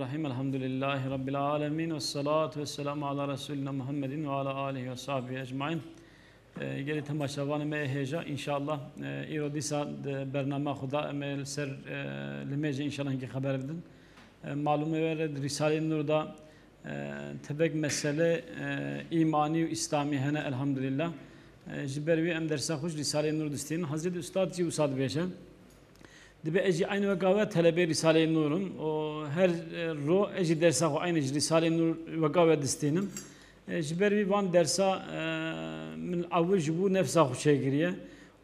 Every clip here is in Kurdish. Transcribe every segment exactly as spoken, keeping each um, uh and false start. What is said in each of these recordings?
Rahîm, elhamdulillahî Rabbil alemin ve salatu ve selamu ala Resulina Muhammedin ve ala alihi ve sahbihi ecmaîn. E, gelî temaşevanê me ê hêja, înşallah, e, îro dîsa di bernama xwe da em ê li ser, e, limêjê înşallah hinkî xeber bidin. E, malûmê we re di Rîsalê Nur da, e, tevek mesele, e, îmanî û îslamî hene, elhamdulillah. E, ji ber wî em dersa xwe ji Rîsalê Nur distînin. Hezretî Ustad jî wisa dibêje. Dibe ez jî eynî weka we telebê Rîsaleyê Nûr im û her, e, ro ez jî dersa xwe eynî ji Rîsaleyê Nûr weka we distînim. E, ji ber vî van dersa, e, min ewil ji bo nefsa xwe çêkiriye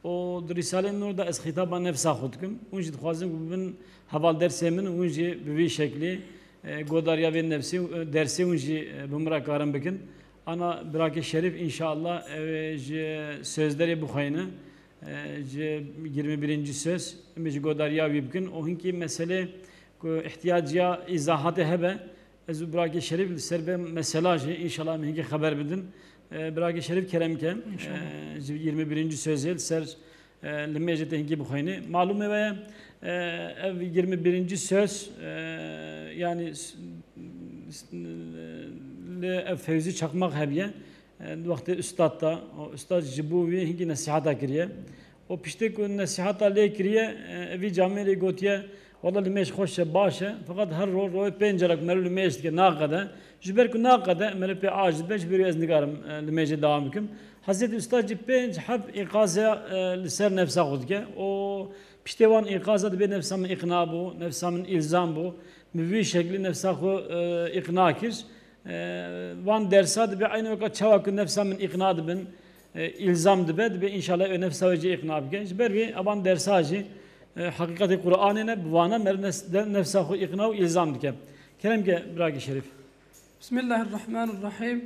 û di Rîsaleyê Nûr de ez xîtaba nefsa xwe dikim. Hûn jî dixwazin ku bibin hevaldersê min, hûn jî bi vî şeklî, e, godariya vê nefsê, e, dersê hûn jî, e, bi min re karin bikin. Ana birakê Şerîf înşallah ew ê ji sözderê bixweyne. E, ji yirmi birinci söz, em ê ji godariya wî bikin. O hinkî meselê ku ihtiyac ya îzahatê hebe, ez û birakê Şerîf li ser vê mesela jî înşallah em hinkî xeber bidin. E, birakê Şerîf kerem ke, înşallah, e, ji yirmi birinci sözê li ser, e, limêjê te hinkî bixwînî. Malûmê we ye, e, ev yirmi birinci söz, e, yanî s-, s-, li ev Fewzî Çakmak hebiye. E, di wextê ustad de, o ustad ji bo wî hinkî nesîheta kiriye. O piştê ku nesîheta lê kiriye, e, vî camêrê gotiye, "Wela limêj xweş e, baş e, feqet her roj, rojê pênc carak meriv limêj dike, naqede. Ji ber ku naqede, meriv pê aciz dibe, ji ber wî ez nikarim, e, limêjê dewam bikim." Hezretî Ustad jî pênc heb îqaze, e, li ser nefsa xwe dike. O piştê wan îqaza dibê nefsa min îqna bû, nefsa min îlzam bû. Min vî şeklî nefsa xwe, e, îqna kir. E, van dersa dibe eynî weka çawa ku nefsa min îqna dibin, e, îlzam dibe, dibe înşallah ew nefsa wê jî îqna bike. Ji ber vê evan dersa jî, e, heqîqetê Qur'anê ne, bi vana meriv nes-, de-, nefsa xwe îqna û îlzam dike. Kerem ke birakê Şerîf. Bismillahirrahmanirrahîm.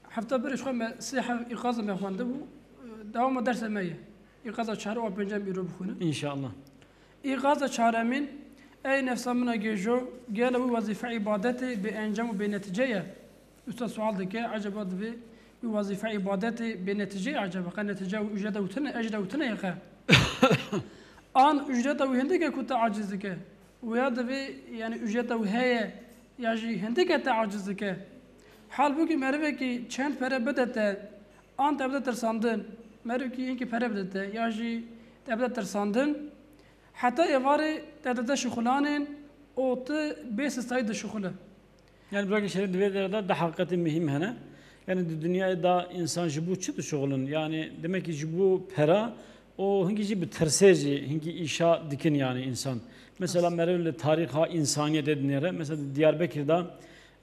Hefta berê ji xwe me sê heb îqaza me xwendibû. Dewama dersa me ye. Îqaza çar û pêncem îro bixwînin. Înşallah. Îqaza çaremîn, ey nefsa min a gêjo, gelo wî wezîfe îbadetê bê encam û bê netîce ye? Usta sual dike, eceba divê wî wezîfe îbadetê bê netîce ye eceba? Qe netîce û ucreta wî tune, ecra wî tune ye qe? An ucreta wî hindik e ku te aciz dike? Wêya divê, yanî ucreta wî heye ya jî hindik e te aciz dike? Halbûkî merivekî çend pere bide te, an te bide tirsandin, merivekî hinkî pere bide te, ya jî te bide tirsandin, heta êvarê te dide şixulanên û tu bê sistayî dişixule. Yani, birakê Şerîf, di vê derê de du heqîqetê muhîm hene. Yani, di dinyayê de însan ji bo çi dişuxulin? Yani, demek ki ji bo pera û hinkî jî bi tirsê jî hinkî îşa dikin, yani, însan. Mesela, meriv li tarîxa însaniyetê dinêre. Mesela, di Diyarbekir de,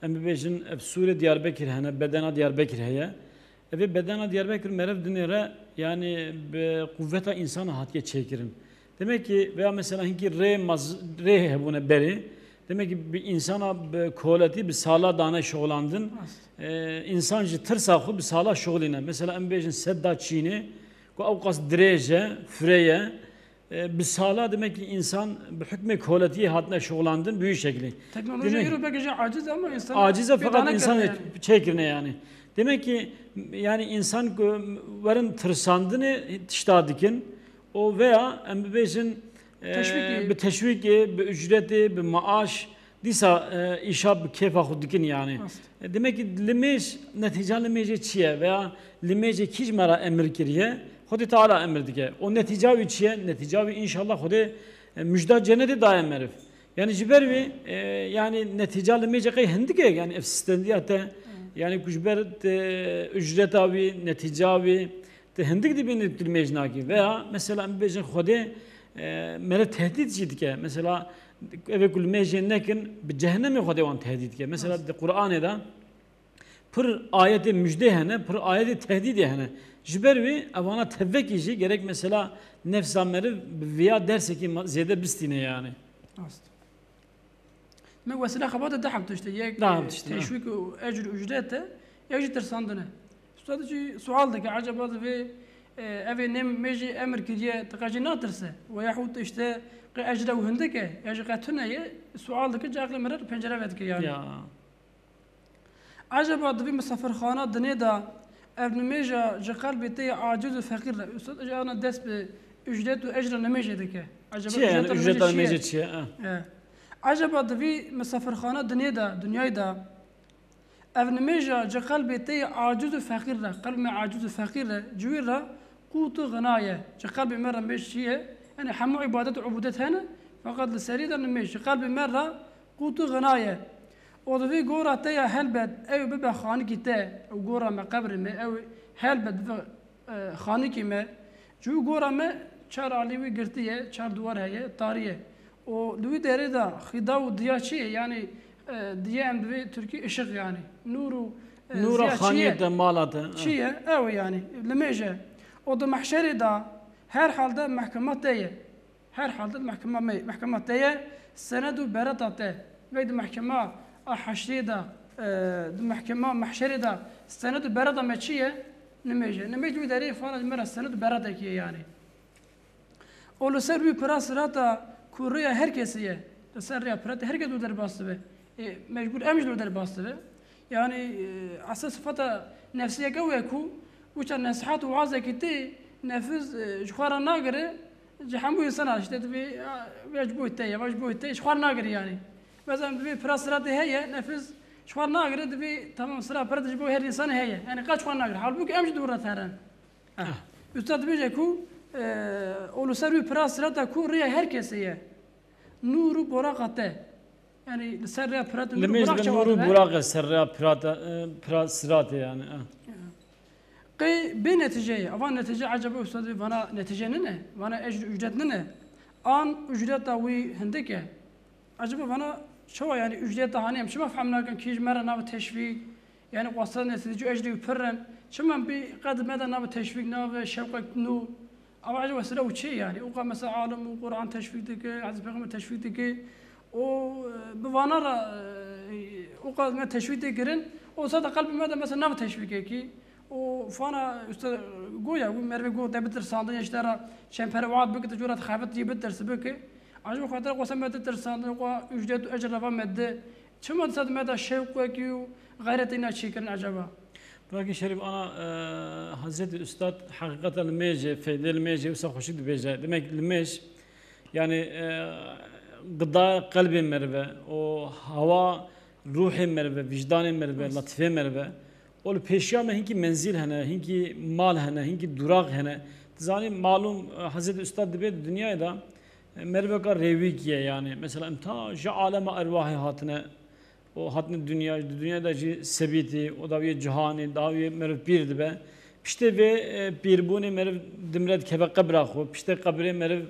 em bibêjin, ev sûrê Diyarbekir hene, bedena Diyarbekir heye. Evê bedena Diyarbekir meriv dinêre, yani, bi quvveta însana hatiye çêkirin. Demek ki, veya mesela hinkî rê maz-, rê hebûne berê. Demek ki, bi însana bi koletî, bi sala dane şixulandin. Rast. E, însan ji tirsa xwe bi sala şixulîne. Mesela, em bêjin sedda Çînê, ku ew qas dirêj e, firê ye. E, bi sala demek ki, însan bi hukmê koletiyê hatine şixulandin bi wî şeklî. Teknoloji îro belkî jî aciz e ama însan aciz e, pê feqet dane însan kirine yani. Çêkirine yani. Demek ki, yani, însan ku werin tirsandinê tişta dikin, û veya em bibêjin, e, teşwîkê, bi teşwîkê, bi ücretê, bi maaş, dîsa, e, îşa bi kêfa xwe dikin yani. Rast. E, demek ki limêj, netîca limêjê çi ye veya limêjê kî ji me re emir kiriye? Xwedê Teala emir dike. Û netîca wî çi ye? Netîca wî înşallah Xwedê, e, mijda cenetê daye meriv. Yani ji ber wî, e, yani netîca limêjê qey hindik e, yani ev sistendiya te, yani ku ji ber te ücreta wî, netîca wî, te hindik dibînî tu limêj nakî. Veya mesela em bibêjin Xwedê, e, mere tehdît jî dike. Mesela evê ku limêjê nekin, bi cehennemê Xwedê wan tehdît dike. Mesela di Qur'anê de pir ayetê mijdê hene, pir ayetê tehdîdê hene. Ji ber wî evana tevekî jî gerek mesela nefsa meriv bi viya dersekî ma-, zêde bistîne yani. Rast. Me wesîle xebata du heb tişt e. Yek, du heb tişt e, ha, teşwîk û ecr û ücret e, yek jî tirsandin e. Ustad jî sual dike, eceba divê, e, evê nêm me jî emir kiriye, tu qe jî natirse? Weyahût işte qe ecra wî hindik e, ya jî qe tune ye? Sual dike, caqlê me re pencere vedike yani. Ya. Eceba di vî misafirxana dinê de ev nimêja ji qelbê te yê aciz û feqîr re, Ustad, ji ana dest bi ücret û ecra nimêjê dike. Eceba çi ye yani, ücreta nimêjê çi ye? Ücreta nimêjê çi ye? Ha. E. Eceba di vî misafirxana dinê de, dinyayê de, ev nimêja ji qelbê te yê aciz û feqîr re, qelbê me aciz û feqîr re, ji wî re qût û xina ye. Ji qelbê me re nimêj çi ye? Yanî hemû îbadet û ubûdet hene, feqet li serî de nimêj ji qelbê me re qût û xina ye. Û di vî gora te ya helbet ew bibe xanikî te, ew gora me, qebrê me, ew helbet bibe e, xanikî me, ji wî gora me çar alî wî girtî ye, çar duwar heye, tarî ye. Û li wî derê de xîda û diya çi ye? Yanî, e, diye em divê tirkî ışık yanî. Nûr û, e, Nûra ziya çi xaniyê ye? Te, mala te. Çi ye? Ew e yanî, limêj e. Û di mehşerê de her halde mehkema te ye. Her halde di mehkema me, mehkema te ye, sened û bereta te. Vey di mehkema a heşrê de, e, di mehkema mehşerê de sened û bereta me çi ye? Nimêj e. Nimêj wî derê fana ji me re sened û beretekî ye yanî. Û li ser wî pira sirata ku rêya her kesê ye. Li ser rêya pira te her kes li derbas dibe. Ê, mecbûr em jî li derbas dibe. Yanî, e, esas sifata nefsiyeke wê ku wisa nesihat û wazekî tê, nefis, e, ji xwe re nagire, ji hemû însana işte divê, ya, ya ji bo te ye, ya ji bo te ye, ji xwe re nagire yanî. Mesela divê pira siratê heye, nefis ji xwe re nagire, divê tamam sira pira de ji bo her însanê heye. Yanî qet ji xwe re nagire. Halbûkî em jî di wir re terin. Ah. Usta dibêje ku, e, û li ser wî pira sirata ku rêya her kesê ye. Nûr û boraqa te. Yanî li ser rêya pirat û Li nûr û mêj boraq de çawa nûr û dibe? Boraq e ser rêya pirata, e, pira siratê yani, e. Ya. Qey bê netîce ye. Ava netîce eceba usta dibê vana netîce nine? Vana ecr û ücret nine? An ücreta wî hindik e? Eceba vana çawa yani ücreta hanê em çima fehm nakin kî ji me re navê teşvîk, yani wasa netîce û ecrê wî pir in. Çima em bî qed me de navê teşvîk, navê şewqek nû? Ama acaba sira û çi yani? O kadar mesela alim û Kur'an teşvik dike, Hazreti Peygamber teşvik dike. O, e, bi vana ra, e, o kadar me teşvik de kirin. O sada kalbime de mesela nav teşvik ki. O fana işte goya bu merve go de bitir sandın işte ra çempere vaat bik de curat xabet diye bitir sibik. Acaba kadar kosa me de tir sandın ko ücret ecr rava medde. Çima disa me de şevk wekî û xeyretê ne çêkirin ecaba? Belkî Şerîf ana, e, Hezretî Ustad heqîqeta li mêjê, feydê li mêjê wisa xweşik dibêje. Demek li mêj, yani, e, gıda qelbê merive, o hawa ruhê merive, vicdanê merive, Rast. Latifê merive. O li pêşiya me hinkî menzîl hene, hinkî mal hene, hinkî duraq hene. Dizanî malum, e, Hezretî Ustad dibê di dinyayê de, e, meriveka rêwîkî ye yani. Mesela em ta ji alema erwahê hatine, û hatine dinya, di dinya de jî sebîtî, o dawiyê cihanê, dawiyê meriv pîr dibe. Piştê vê, e, pîrbûnê meriv dimre dikeve qebra xwe. Piştê qebrê meriv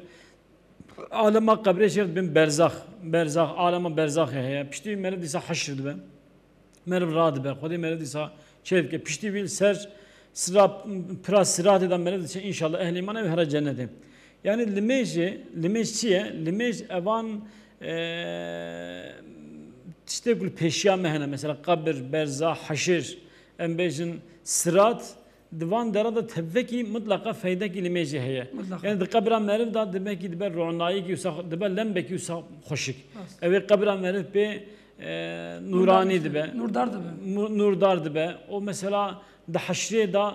alema qebrê jê dibin berzax. Berzax, alema berzaxê heye. Piştî meriv dîsa heşr dibe. Meriv radibe. Xwedê meriv dîsa çê dike. Piştî wî li ser sira, pira siratê de meriv diçe, înşallah ehlî îman ew here cennetê. Yani limêjê, limêj çi ye? Limêj evan, e, tiştê ku li pêşiya me hene, mesela qebir, berza, heşir, em bêjin sirat, di van dera de tevvekî mutlaqa feydekî limêjê heye. Mutlaqa. Yani di qebra meriv de dibekî dibe ronayîkî wisa, dibe lembekî wisa xweşik. Rast. Ew ê qebra meriv pê, e, nûranî dibe. Nûrdar dibe. Mu-, nûrdar dibe. O mesela di heşrê de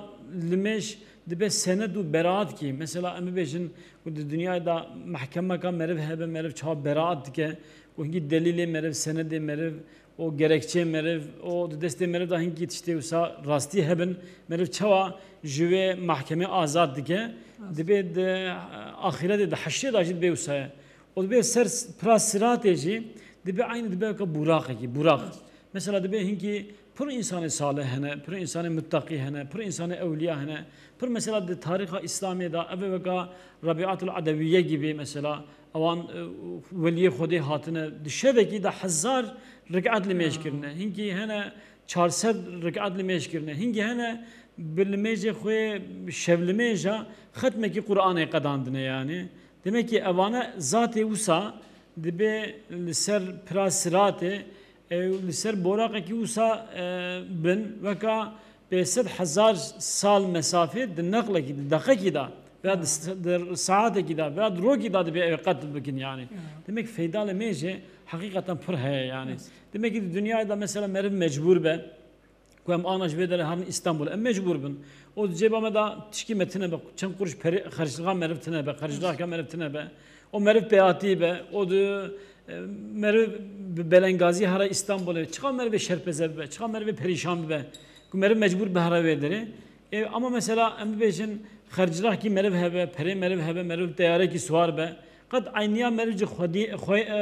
limêj dibe sened û beraat kî. Mesela em bibêjin ku di dinyayê de mehkemeka meriv hebe, meriv çawa beraat dike, û hingî delîlê meriv, senedê meriv, û gerekçeyê meriv, û di destê meriv de hingî tiştê wisa rastî hebin, meriv çawa ji wê mehkemê azad dike, Rast. Dibe di, e, axîretê de, heşrê de jî dibe wisa ye. Û dibê ser s-, pira siratê jî dibê eynî dibe weke buraqekî, buraq. Mesela dibê hinkî pir însanê salih hene, pir însanê muttaqî hene, pir însanê ewliya hene, pir mesela di tarîxa Îslamê de ev ê weka Rabiatul Edewiye gibi mesela ewan, e, weliyê Xwedê hatine di şevekî de hezar rik'et limêj kirine. Hinkî hene çar sed rik'et limêj kirine. Hinkî hene bi limêjê xwe şevlimêja xetmekî Qur'anê qedandine yani. Demek ki evane zatê wisa dibê li ser pira siratê, ew li ser boraqekî wisa, e, bin, weka pênc sed hezar sal mesafê di neqlekî, di deqekî de, veya di s-, di saetekî de, veya di rokî de dibê ew qet bikin yani. Ya. Demek feyda li mêjê heqîqeten pir heye yani. Yes. Demek ki di dinyayê de mesela meriv mecbûr be, Ku em ana ji vê derê herin Îstanbul, em mecbûr bin. O di cêba me de tişkî me tine be, çend quruş perê xerclixa meriv tine be, xerclixeka meriv tine be. O meriv pêhatî be, o di, e, meriv bi belengazî here Îstanbulê. Çiqa merivê şerpeze bibe, çiqa merivê perîşan bibe. Ku meriv mecbûr bihera wê derê. E, ama mesela em bibêjin xerclixekî meriv hebe, perê meriv hebe, meriv teyarekî siwar be. Qet eyniya meriv ji xwedî, xwe, e,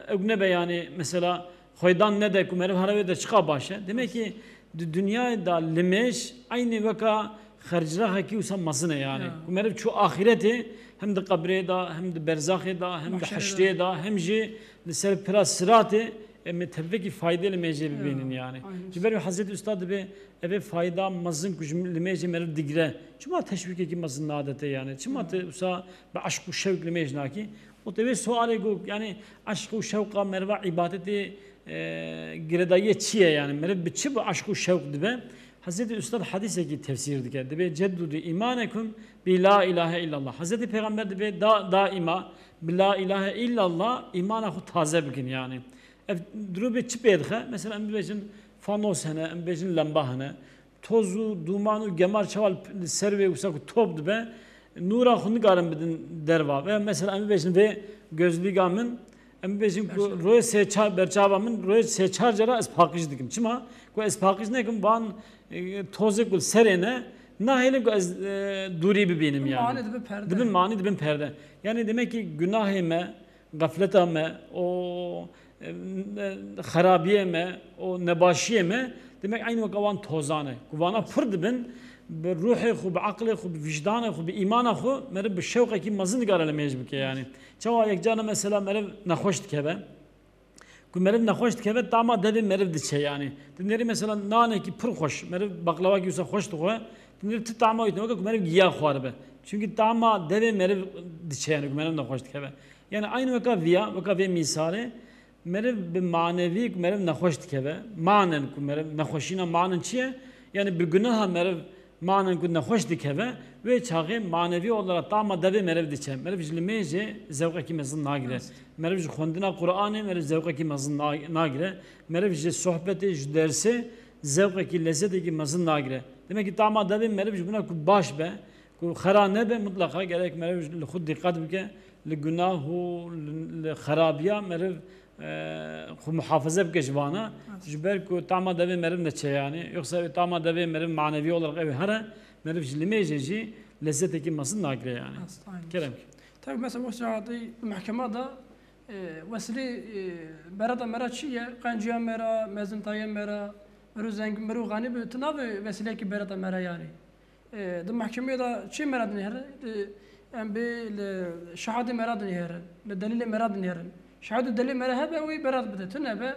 e, ew nebe yani mesela xweydan nede ku meriv here wê de çiqa baş e. Demek ki di dinyayê de limêj eynî weka xerclixekî wisa mezin e yani. Ya. Ku meriv çû axîretê hem di qebrê de, hem di berzaxê de, hem di Mahşerê de. Heştê de, hem jî li ser pira siratê em ê tevekî faydê limêjê bibînin Ya, yani. Aynen. Ji ber wî Hezretî Usta dibê evê fayda mezin ku ji limêjê meriv digire. Çima teşwîkekî mezin nade te yani? Çima tu wisa bi eşq û şewq limêj nakî? Û te wê sualê got, yani eşq û şewqa meriva îbadetê, e, girêdayiyê çi ye yani? Meriv bi çi bi eşq û şewq dibe? Hezretî Ustad hedîsekî tefsîr dike. Dibê ceddûdû îmanekum bi la ilahe illallah. Hezretî Pêxember dibê da, daîma bi la ilahe illallah îmana xwe taze bikin yani. Ev dirû bê çi pê dixe? Mesela em bibêjin fanos hene, em bibêjin lemba hene. Toz û dûman û gemar çawa li ser wê wisa ku top dibe, nûra xwe nikarin bidin derva. Veya mesela em bibêjin vê gözlîga min, em bibêjin ku Berçav. Royê sê çar, berçava min royê sê çar cara ez paqij dikim. Çima? Ku ez paqij nekim, van, e, tozê ku li serê ne, nahêlin ku ez, e, dûrî bibînim yani. Mane dibin perde. Dibin mane, dibin perde. Yani demek ki günahê me, xefleta me, o, e, xerabiyê me, o nebaşiyê me, demek eynî weka wan tozan e. Ku vana pir dibin, bi ruhê xwe, bi aqilê xwe, bi wijdanê xwe, bi îmana xwe, meriv bi şewqekî mezin dikare limêj bike yani. Çawa yek cara mesela meriv nexweş dikeve, ku meriv nexweş dikeve, tama devê meriv diçe yani. Tu nêrî mesela nanekî pir xweş, meriv baqlawakî wisa xweş dixwe, tu nêrî ti tama wî tune weke ku meriv giya xwaribe. Çünkü tama devê meriv diçe yani ku meriv nexweş dikeve. Yani aynı weka viya, weka vê mîsalê, meriv bi manevî ku meriv nexweş dikeve, manen ku meriv nexweşîna manen çi ye? Yani bi gunaha meriv manen ku nexweş dikeve, wê çaxê manevî olarak tama devê meriv diçe. Meriv ji limêjê zewqekî mezin nagire. Rast. Meriv ji xwendina Qur'anê, meriv zewqekî mezin na-, nagire. Meriv ji sohbetê, ji dersê zewqekî, lezzetekî mezin nagire. Demek ki tama devê meriv ji buna ku baş be, ku xera nebe, mutlaqa gerek meriv li xwe dîqet bike, li gunah û li, li xerabiya meriv, e, xwe muhafaze bike ji vana. Rast. Ji ber ku tama devê meriv neçe yani. Yoksa tama devê meriv manevî olarak ew here, meriv ji limêjê jî lezzetekî mezin nagire yani. Rast, aynen. Kerem ki. Tabii mesela wexta di mehkema de, e, wesilê, e, berata mera çi ye? Qenciya mera, mezintayê mera, mero zengin, mero xanî bi, tu navê wesileyekî berata mera yani. E, di mehkemê de çi mera dinêrin? Di, em bê li şehadê mera dinêrin, li delîlê mera dinêrin. Şehad û delîlê mera hebe, wî berat bide. Tune be,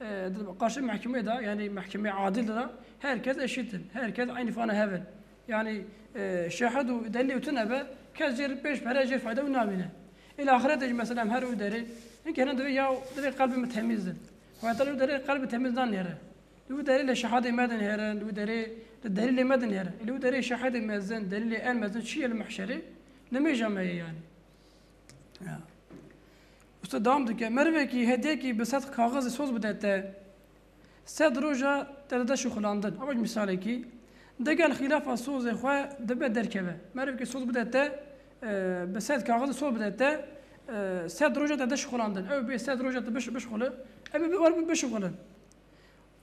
e, di qarşî mehkemê de, yani mehkemê adil de herkes eşît in, herkes eynî fana hev in. Yani, e, şehad û delîl tune be, kes jêr pêş pere jêr fayda û nabîne. Îla axiretê jî mesela em her û derê, hinkî hene divê ya, divê qelbê min temiz in. Xwedê li derê qelbê temiz nanêre. Li wî derê li şehadê me dinêrin, li wî derê li delîlê me dinêrin. Li wî derê şehadê mezin, delîlê en mezin çi ye li mehşerê? Limêja me ye yani. Ya. Usta devam dike, merivekî hediyekî bi sed kaxizê soz bide te, sed roja te dide şixulandin. Ama misalekî, digel xîlafa sozê xwe dibe derkeve. Merivekî soz bide te, e, bi sed kaxizê soz bide te, e, sed roja te dide şixulandin. Ew bê sed roja te biş-, bişixule, ew bê wer bişixulin.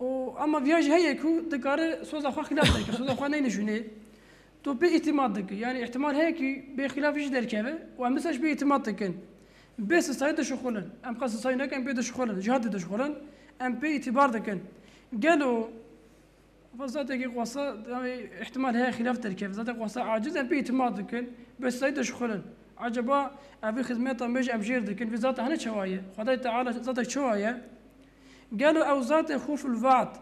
Û ama viya jî heye ku dikare soza xwe xilaf derke, soza xwe neyne şûnê. Tu pê îtîmat dikî. Yani îhtimal heye ku bê xilaf jî derkeve û em wisa jî pê îtîmat dikin. Bê sisayî dişixulin. Em qas sisayî nekin, em pê dişixulin. Jî hatî dişixulin. Em pê îtîbar dikin. Gelo va zatekî xwasa, yani îhtimal heye xilaf derkeve. Zaten xwasa aciz, em pê îtîmat dikin. Bê sisayî dişixulin. Acaba evî xizmeta me jî em jêr dikin. Vî zate hene çawa ye? Xwedayê Teala zatek çawa ye? Gelo ew zatê xulful vaad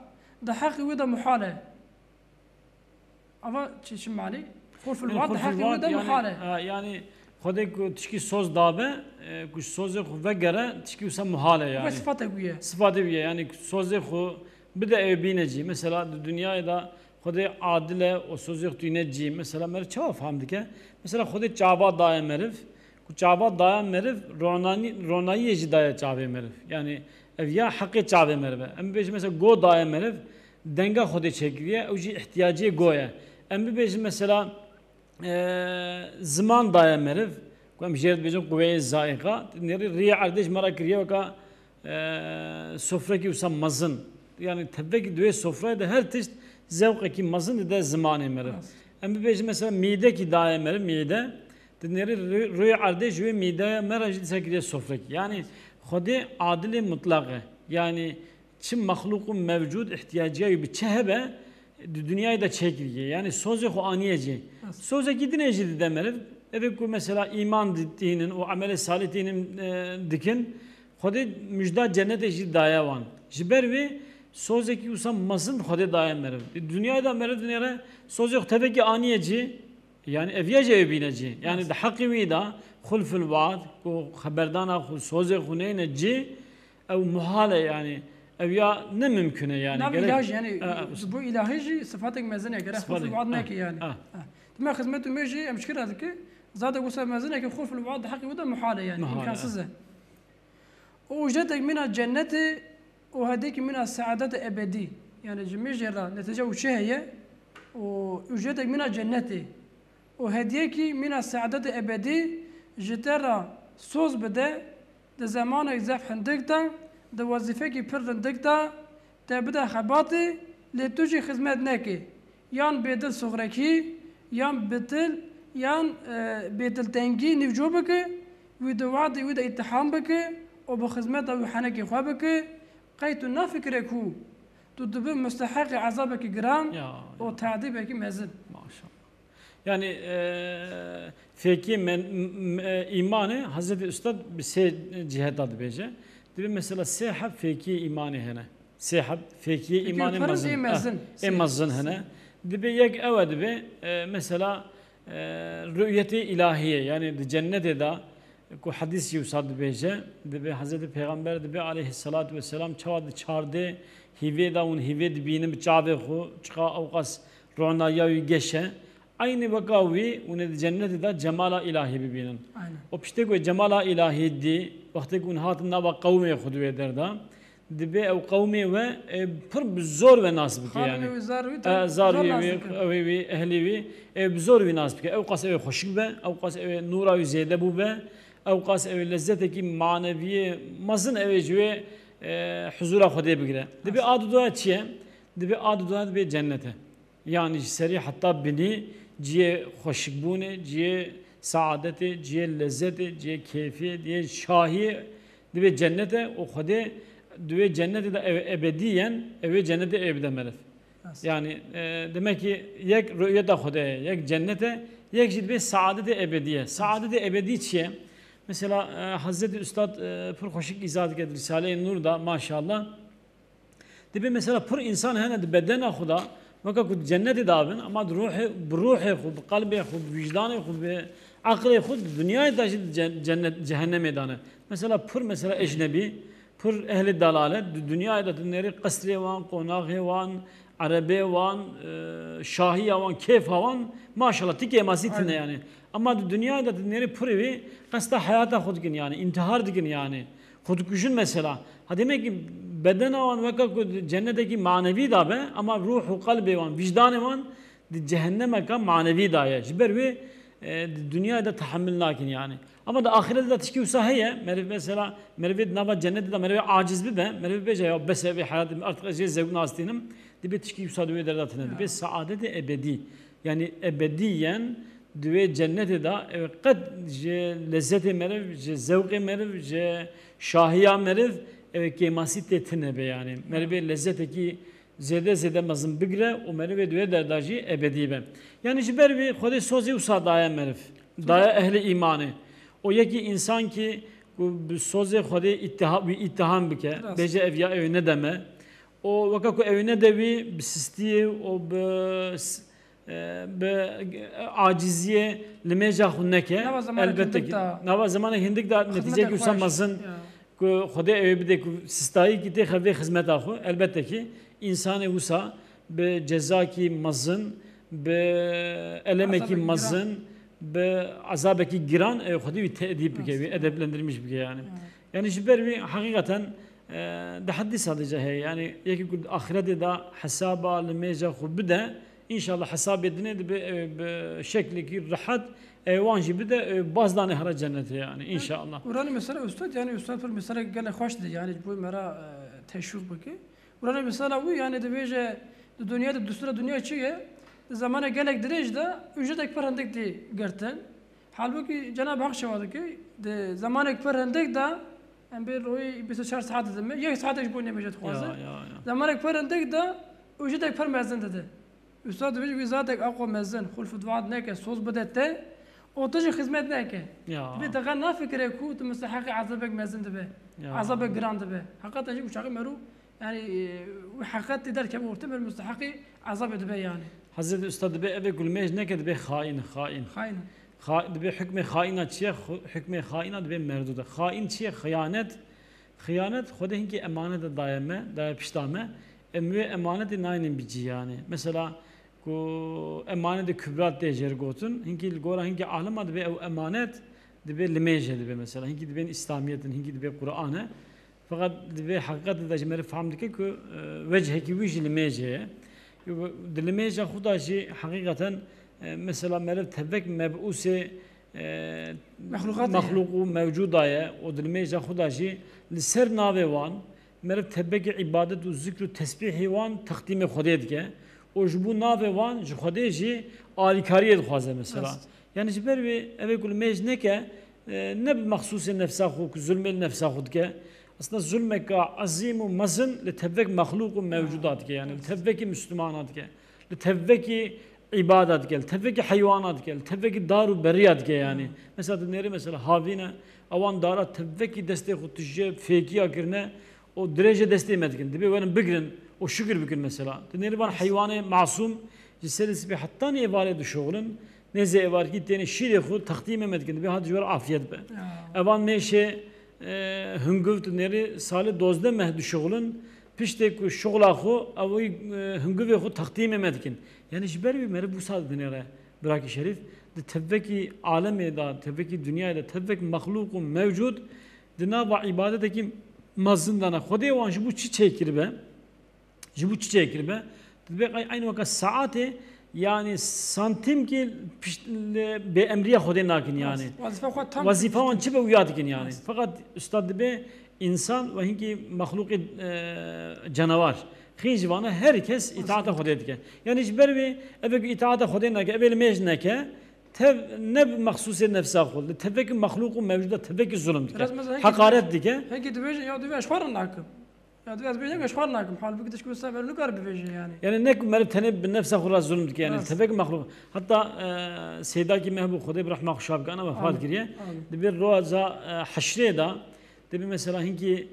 di heqê wî de muhal e? Ava çi, çi manî? Xulful vaad di heqê wî de muhal e. E, yani Xwedê ku tişkî soz dabe, e, ku ji sozê xwe vegere, tişkî wisa muhal e yani. Ve sifatê wî ye. Sifatê wî ye. Yani ku sozê xwe bide ew bîne cî. Mesela di dinyayê de Xwedê adil e, o sozê xwe tîne cî. Mesela meriv çawa fam dike? Mesela Xwedê çava daye meriv. Ku çava daye meriv, ronanî-, ronayiyê jî daye çavê meriv. Yani ev ya heqê çavê meriv e. Em bêjin mesela go daye meriv, denga Xwedê çêkiriye, ew jî ihtiyacê go ye. Em bibêjin mesela, e, ziman daye meriv, ku em jê re dibêjin quweyê zaiqa, nêrî riyê erdê ji me re kiriye weka, e, sofrekî wisa mezin. Yani tevekî di wê sofrayê de her tişt zewqekî mezin dide zimanê meriv. Rast. Em bibêjin mesela mîdekî daye meriv, mîde, di nêrî rû-, rûyê erdê ji wê mîdeya me re jî dîsa kiriye sofrekî. Yani Xwedê adilê mutlaq e. Yani çi mexlûq û mevcûd ihtiyacîya wî bi çi hebe, di dinyayê de çêkiriye. Yani sozê xwe aniye cî. Rast. Sozekî dinê jî dide meriv. Evê ku mesela îman di-, tînin û emelê salih tînin, e, dikin, Xwedê mijda cennetê jî daye wan. Ji ber wê sozekî wisa mezin Xwedê daye meriv. Di dinyayê de meriv dinêre sozê xwe tevekî aniye cî. Yani ev ya jî ew bîne cî. Yani Rast. Di heqê wî de xulful vaad, ku xeberdana xwe, sozê xwe neyne cî, ew muhal e yani. Ev ya ne mimkun e yani. Nav Gerek îlahî yani, E, e, ji bo îlahî jî sifatek mezin e, gerek Sifatek, xulful vaad e, neke yani. e. E. Dima xizmet û me jî em şikir dike, zade wisa mezin e ki xulful vaad di heqê wî de muhal e yani, Muhal e. imkansiz e. Û ucretek mîna cennetê û hediyekî mîna seadetê ebedî. Yani ji me jê re netîce û çi heye? Û ucretek mîna cennetê û hediyekî mîna seadetê ebedî ji te re soz bide, di zemanek zef hindik de, di wezîfekî pir rindik de, te bide xebatê, lê tu jî xizmet neke. Yan bêdil suxrekî, yan bitil, yan, e, bêdiltengî nîvco bike, wî di wadê wî de îttiham bike û bi xizmeta wî henekê xwe bike, qey tu nafikire ku tu dibi musteheqê ezabekî giran Ya, û ya. tadîbekî mezin. Maşallah. Yani, e, fêkiyê men-, m-, m-, e, îmanê Hezretî Ustad bi sê ciheta dibêje. Dibê mesela sê heb fêkiyê îmanê hene. Sê heb fêkiyê Peki îmanê pir mezin. ê mezin. Eh, ê Sê. mezin hene. Dibê yek ew e dibê, e, mesela, e, ruyetê îlahiyê, yani di cennetê de ku hedîs jî wisa dibêje, dibê Hezretî Pêxember dibê aleyhisselatu vesselam çawa di çardê hîvê de hûn hîvê dibînin bi çavê xwe, çiqa ewqas ronaya wî geş e. Eynî weka wî hûn ê di cennetê de cemala îlahî bibînin. Aynen. Û piştê ku cemala îlahî dî, wextê ku hûn hatin nava qewmê xwe di wê der de, dibê ew qewmê we ê pir bi zor we nas bike Xanimê yani. wî, zarê wî E, te zarê zor nas wî, dike. ewê wî, ehlî wî ê bi zor wî nas bike. Ewqas ew ê xweşik be, ewqas ew ê nûra wî zêde bûbe, ewqas ew ê lezzetekî maneviyê mezin ew ê ji wê, e, huzura Xwedê bigire. Dibê Rast. a dudoya çi ye? Dibê a dudoya dibê cennet e. Yani ji serî heta binî cihê xweşikbûnê, cihê saadetê, cihê lezzetê, cihê kêfiyê, cihê şahiyê dibê cennet e û Xwedê di wê cennetê de ew ebedî yen, ew ê cennetê ew bide meriv. Rast. Yani, e, demek ki yek ruyeta Xwedê ye, yek cennet e, yek jî dibê saadetê ebedî ye. Saadetê ebedî çi ye? Mesela, e, Hezretî Ustad, e, pir xweşik îzah dike di Risaleyê Nûr de, maşallah. Dibê mesela pir însan hene di bedena xwe de, weke ku di cennetê de bin, ama di ruhê, bi ruhê xwe, bi qelbê xwe, bi wîjdanê xwe, bi eqilê xwe di dinyayê de jî di ce-, cennet, cehennemê de ne. Mesela pir mesela ecnebî, pir ehlê dalalet, di dinyayê de tu nêrî qesrê wan, qonaxê wan, erebê wan, e, şahiya wan, kêfa wan, maşallah, ti kêmasî tine Aynen. yani. Ama di dinyayê de tu nêrî pirê wî qesta heyata xwe dikin yani, întihar dikin yani. Xwe dikujin mesela. Ha, demek ki bedena wan weke ku di cennetekî manevî de be, ama ruh û qelbê wan, vîjdanê wan di cehennemeka manevî de ye. Ji ber wê, e, di dinyayê de tehemil nakin yani. Ama di axiretê de tişkî wisa heye, meriv mesela, merivê di nava cennetê de merivê aciz bibe, meriv bêje, "Ya bes e vê heyatê min, artık ez jê zewq nastînim." Dibê tişkî wisa di wê derda tine. Ya. Dibê saadetê ebedî. Yani ebediyen di wê cennetê de ew qet ji lezzetê meriv, ji zewqê meriv, ji şahiya meriv, ew kêmasî tê tine be yani. Merivê lezzetekî zêde zêde mezin bigire û merivê di wê derda jî ebedî be. Yani ji ber wî Xwedê sozê wisa daye meriv. Daye ehlê îmanê. O yekî însan ki ku bi sozê Xwedê îttiha-, wî îttiham bike, Rast. bêje ev ya ew nedeme. O weke ku ew nede wî bi sistiyê û bi s-, e, bi aciziyê limêja xwe neke. Nava zemanek Elbette hindik ki, de nava zemanek hindik de xizmetê netîceyekî wisa xweş. mezin Ya. ku Xwedê ew ê bide ku sistayîkî têxe vê xizmeta xwe. Elbette ki însanê wisa bi cezakî mezin, bi elemekî Azabekî giran. mezin, bi azabekî giran ew Xwedê wî tedîb bike, wî Rast. edeblendirmiş bike yani. Ya. Yani ji ber wî heqîqeten, E, di heddî sadece heye. Yani yekî ku di axiretê de hesaba limêja xwe bide, înşallah hesabê dinê dibe, e, bi şeklekî rehet, e, wan jî bide, e, baz dane here cennetê yani, înşallah. Û ranî mesela ustad, yani ustad pir mesela gelek xweş dide, yani ji bo me re, e, teşwîq bike. Û ranî mesela wî, yani dibêje, di dinya de dustura dinya çi ye? Di zemanek gelek dirêj de, ücretek pir hindik tê girtin. Halbûkî Cenab Haq çawa dike, di zemanek pir hindik de, em bê royê bîst û çar saet didime, yek saetek ji bo nêmêje dixwaze. Ya, ya, ya. Zemanek pir hindik de, ücretek pir mezin dide. Ustad dibêje, wî zatek aqo mezin, xulf û duat neke, soz bide te, û tu jî xizmet neke. Ya. Dibê te xwe nafikire ku tu musteheqê ezabek mezin dibe. Ya. Ezabek giran dibe. Heqeten jî û çaxê merû, yani, e, wî heqet tê derkeve ortê, merû musteheqê ezabê dibe yani. Hezretî Ustad dibê evê ku limêj neke dibe xaîn, xaîn. Xaîn. Xa-, dibê hukmê xaîna çi ye? Xu-, hukmê xaîna dibê merdûd e. Xaîn çi ye? Xiyanet. Xiyanet Xwedê hinkî emanete daye me, daye pişta me. Em wê emanetê naynin bi cî yani. Mesela ku emanetê kubra tê jêr gotin, hinkî li gora hinkî alima dibê ew emanet dibê limêje dibe mesela. Hinkî dibên îslamiyet in, hinkî dibê Qur'an e. Feqet di vê heqîqetê de jî meriv fehm dike ku, e, wechekî wî jî limêjê ye. Di limêja xwe de jî heqîqeten, e, mesela meriv tevek mebûsê, e, Mexluqatê ye. Mexlûq û mewcûda ye û di limêja xwe de jî li ser navê wan meriv tevekî îbadet û zikr û tesbîhê wan teqdîmê Xwedê dike û ji bo navê wan ji Xwedê jî alîkariyê dixwaze mesela. Rast. Yani ji ber wê evê ku limêj neke, e, ne bi mexsûsê nefsa xwe ku zulmê li nefsa xwe dike. Aslında zulmeka ezîm û mezin li tevek mexlûq û mewcûda dike, yani li tevekî Müslümana dike. Li tevekî îbada dike, li tevekî heywana dike, li tevekî dar û beriya dike yani. Mesela tu nêrî mesela havîne, ewan dara tevekî destê xwe tije fêkiya kirine, û dirêjê destê me dikin. Dibê werin bigirin û şukir bikin mesela. Tu nêrî van heywanê masûm ji serê sibê hetanî êvarê dişuxulin, nêzê êvarkî tênê şîrê xwe teqdîmê me dikin. Dibê ha ji we re afiyet be. Ya. Evan mêşê, e, hunguv tu nêrî salê dozdeh meh dişuxulin, piştê ku şuxula xwe, ew, e, hunguvê xwe teqdîmê me dikin. Yani ji ber wî meriv wisa dinêre, birakî şerîf, di tevekî alemê de, tevekî dinyayê de, tevek mexlûq û mewcûd, di nava îbadetekî mezin de ne. Xwedê wan ji bo çi çêkiribe? Ji bo çi çêkiribe? Dibê eyn weke saetê, yani santîmkî pişt, li bêemriya Xwedê nakin yani. Rast. Wazife xwe tam Wazife wan çi be wiya dikin yani. Rast. Feqet ustad dibê însan ve hinkî mexlûqê, e, canawar. Xîn ji vana her kes îtaata Xwedê dike. Yani ji ber wê, eve ku îtaata Xwedê neke, eve limêj neke, tev ne bi mexsûsê nefsa xwe, li tevekî mexlûq û mewcûda tevekî zulm dike. Biraz mesela hekî Heqaret dibêjin, dike. Hekî dibêjin, ya divê ez ji xwe re nakim. Ya divê ez bêjim, ez ji xwe re nakim. Halbûkî tişkî wisa meriv nikare bibêje yani. Yani ne ku meriv tenê bi nefsa xwe re zulm dike yani, Rast. Tevekî mexlûq. Heta, e, Seydakî me hebû, Xwedê bi rehma xwe şa bike, ana wefat Amin. Kiriye. Amin. Dibê roja, e, heşrê de, Dibê mesela hinkî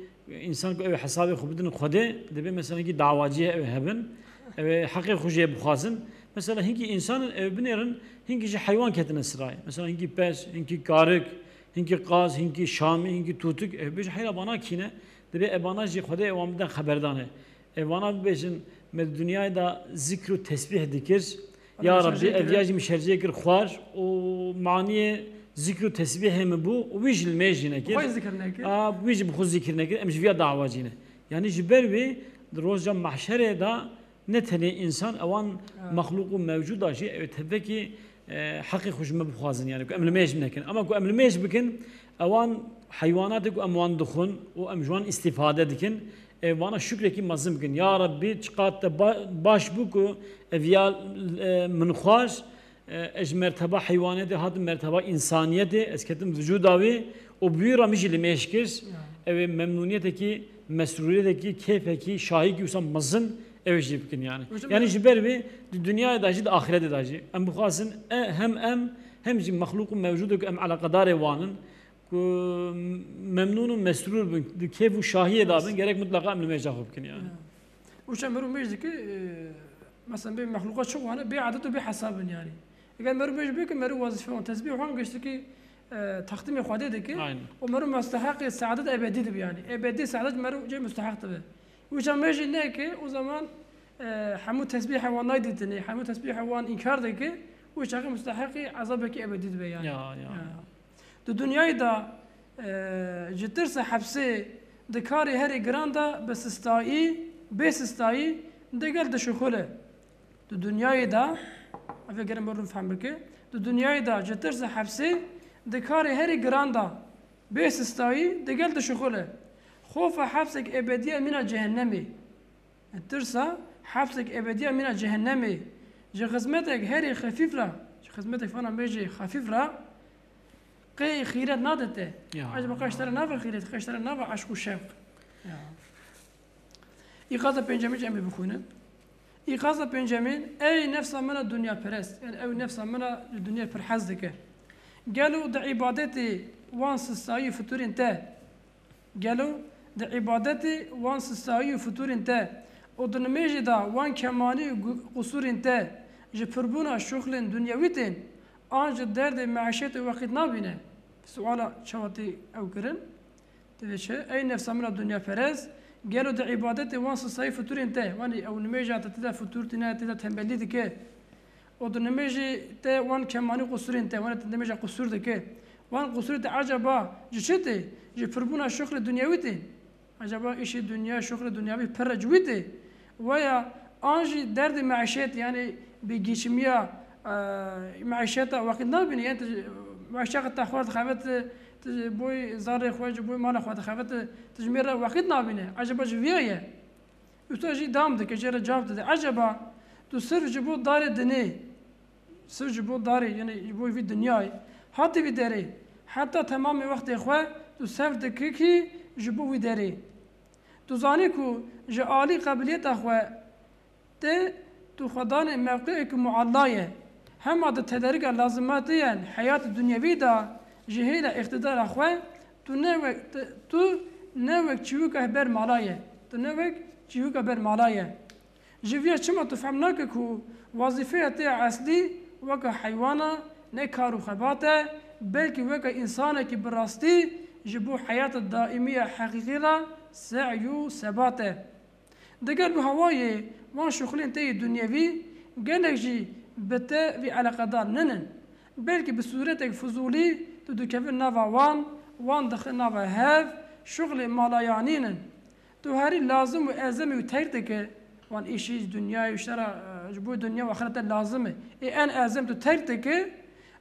însan ku ew ê hesabê xwe bidin Xwedê, dibê mesela hinkî dawaciyê ew ê hebin, ew ê heqê xwe jê bixwazin. Mesela hinkî însan in ew ê binêrin, hinkî ji heywan ketine sirayê. Mesela hinkî pez, hinkî karik, hinkî qaz, hinkî şamî, hinkî tûtik, ew bêjin heyra bana kî ne? Dibê evana jî Xwedê ewan bide xeberdanê. Evana bibêjin, me di dinyayê de zikr û tesbîh dikir. Ya Rebbi, ev ya jî min şerciyê kir xwar û maniyê zikr û tesbîhê min bû û wî jî li mêj jî nekir. Xwe zikir nekir. A, wî jî bi xwe zikir nekir. Em ji viya dawacî ne. Yanî ji ber wê di roja mahşerê de ne tenê însan, ewan Ha. mexlûq û mewcûda jî ew tevekî, e, heqê xwe ji me bixwazin. Yanî ku em li mêj nekin. Ama ku em li mêj bikin, ewan heywanatê ku em wan dixwin û em ji wan îstîfade dikin, e, vana şukrekî mezin bikin. Ya Rebbî, çiqat te ba-, baş bû ku ev ya, e, min xwar, e, ez ji merteba heywaniyetê hatim merteba însaniyetê, ez ketim vücuda wê û bi wî re min jî li mêj kir. Ya. Ew ê memnûniyetekî, mesrûriyetekî, kêfekî, şahîkî wisa mezin ew ê jî bikin yani. Hocam, Yani ya- ji ber wê di dinyayê de jî, di axiretê de jî. Em bixwazin, e, hem em, hem jî mexlûq û mewcûdê ku em eleqedarê wan in, ku memnûn û mesrûr bin, di kêf û şahiyê de bin, Rast. gerek mutlaqa em li mêja xwe bikin yani. Ya. Û çend meriv mêj dike, e, mesela bê mexluqa çi wane, bê edet û bê hesab in yani. Eger meriv mêj bike, meriv wazîfe wan, tesbîh wan giştikî, e, teqdîmê Xwedê dike. Aynen. Û meriv musteheqê seadet ebedî dibe yani. Ebedî seadet meriv cê musteheq dibe. Û çend mêj jî neke, o zaman, e, hemû tesbîhê wan nayê dîtinê, hemû tesbîhê wan înkar dike, û çaxê musteheqê ezabekî ebedî dibe yani. Ya, ya. Ya. Di dinyayê de, e, ji tirsa hepsê Di karê herî giran de bi sistayî, bê sistayî digel dişuxule. Di dinyayê de, ev ê gerin bo rin fehm bike, di dinyayê de ji tirsa hepsê di karê herî giran de bê sistayî digel dişuxule. Xofa hepsek ebediya mîna cehennemê. Tirsa hepsek ebediya mîna cehennemê. Ji xizmetek herî xefîf re, ji xizmetek fana mêjê xefîf re qê xîret nade te. Ya. Acaba qeştera nava xîret, qeştera nava eşq û şevq. Ya. Îqaza pêncemîn jî em ê bixwînin. Îqaza pêncemîn, ey nefsa min a dunyaperest. Yani ew nefsa min a li dinyayê pir hez dike. Gelo di îbadetê wan sistayî û fiturên te? Gelo di îbadetê wan sistayî û fiturên te û di nimêjê de wan kemanî û gu-, qusûrên te ji pirbûna şuxlên dunyewî tên, an ji derdê meîşetê wexît nabîne? Suala çawa tê ew kirin? Divê çi? Ey nefsa min a dunyaperest, gelo di îbadetê wan sistayî fiturên te, wanî ew nimêja te tê de fitur tîne, tê de tembelî dike, û di nimêjê te wan kemanî qusûrên te, wan te nimêja qusûr dike. Wan qusûrê te ecaba ji çi tê? Ji pirbûna şuxlê dunyewî tê? Ecaba îşê dinya, şuxlê dunyawî pir e ji wî tê? Weya an jî derdê meîşet, yanî bêgîçimiya, e, meîşeta wexît nabînî, yanî tu ji meîşeta te xwe dixebit, tu ji boy zarê xwe, ji boy mala xwe dixebit, tu ji mêr re wexît nabîne. Ecaba ji viya ye? Usta jî dam dike, jê re cevap dide. Eceba tu sirf ji bo darê dinê, sirf ji bo darê, yanî ji bo vî dinyayê, hatî vî derê, heta temamê wextê xwe tu serf dikikî ji bo wî derê. Tu zanî ku ji alî qebiliyeta xwe tê, tu xwe danê mewqeyekî mualla ye. Hema di tederika lazimatiyan heyatê dunyevî de ji hêla îqtidara xwe, tu ne wek, tu, tu ne wek çîwika ber mala ye. Tu ne wek çîwika ber mala ye. Ji viya çima tu fehm nake ku wezîfeya te ya eslî weka heywana ne kar û xebat e, belkî weka însanekî bi rastî ji bo heyata daîmî ya heqîqî re sey û sebat e. Digel bi hawayê van şuxulên te yê dunyevî gelek jî bi te vî eleqedar ninin. Belkî bi sûretek fizûlî tu dikevin nava wan, wan dixin nava hev, şuxlê malayanî nin. Tu herî lazim û ezemî wî terk dike, wan îşî, dinyayê, û ji te re, e, ji bo dinya û axirete lazim e. Ê en ezem tu terk dike,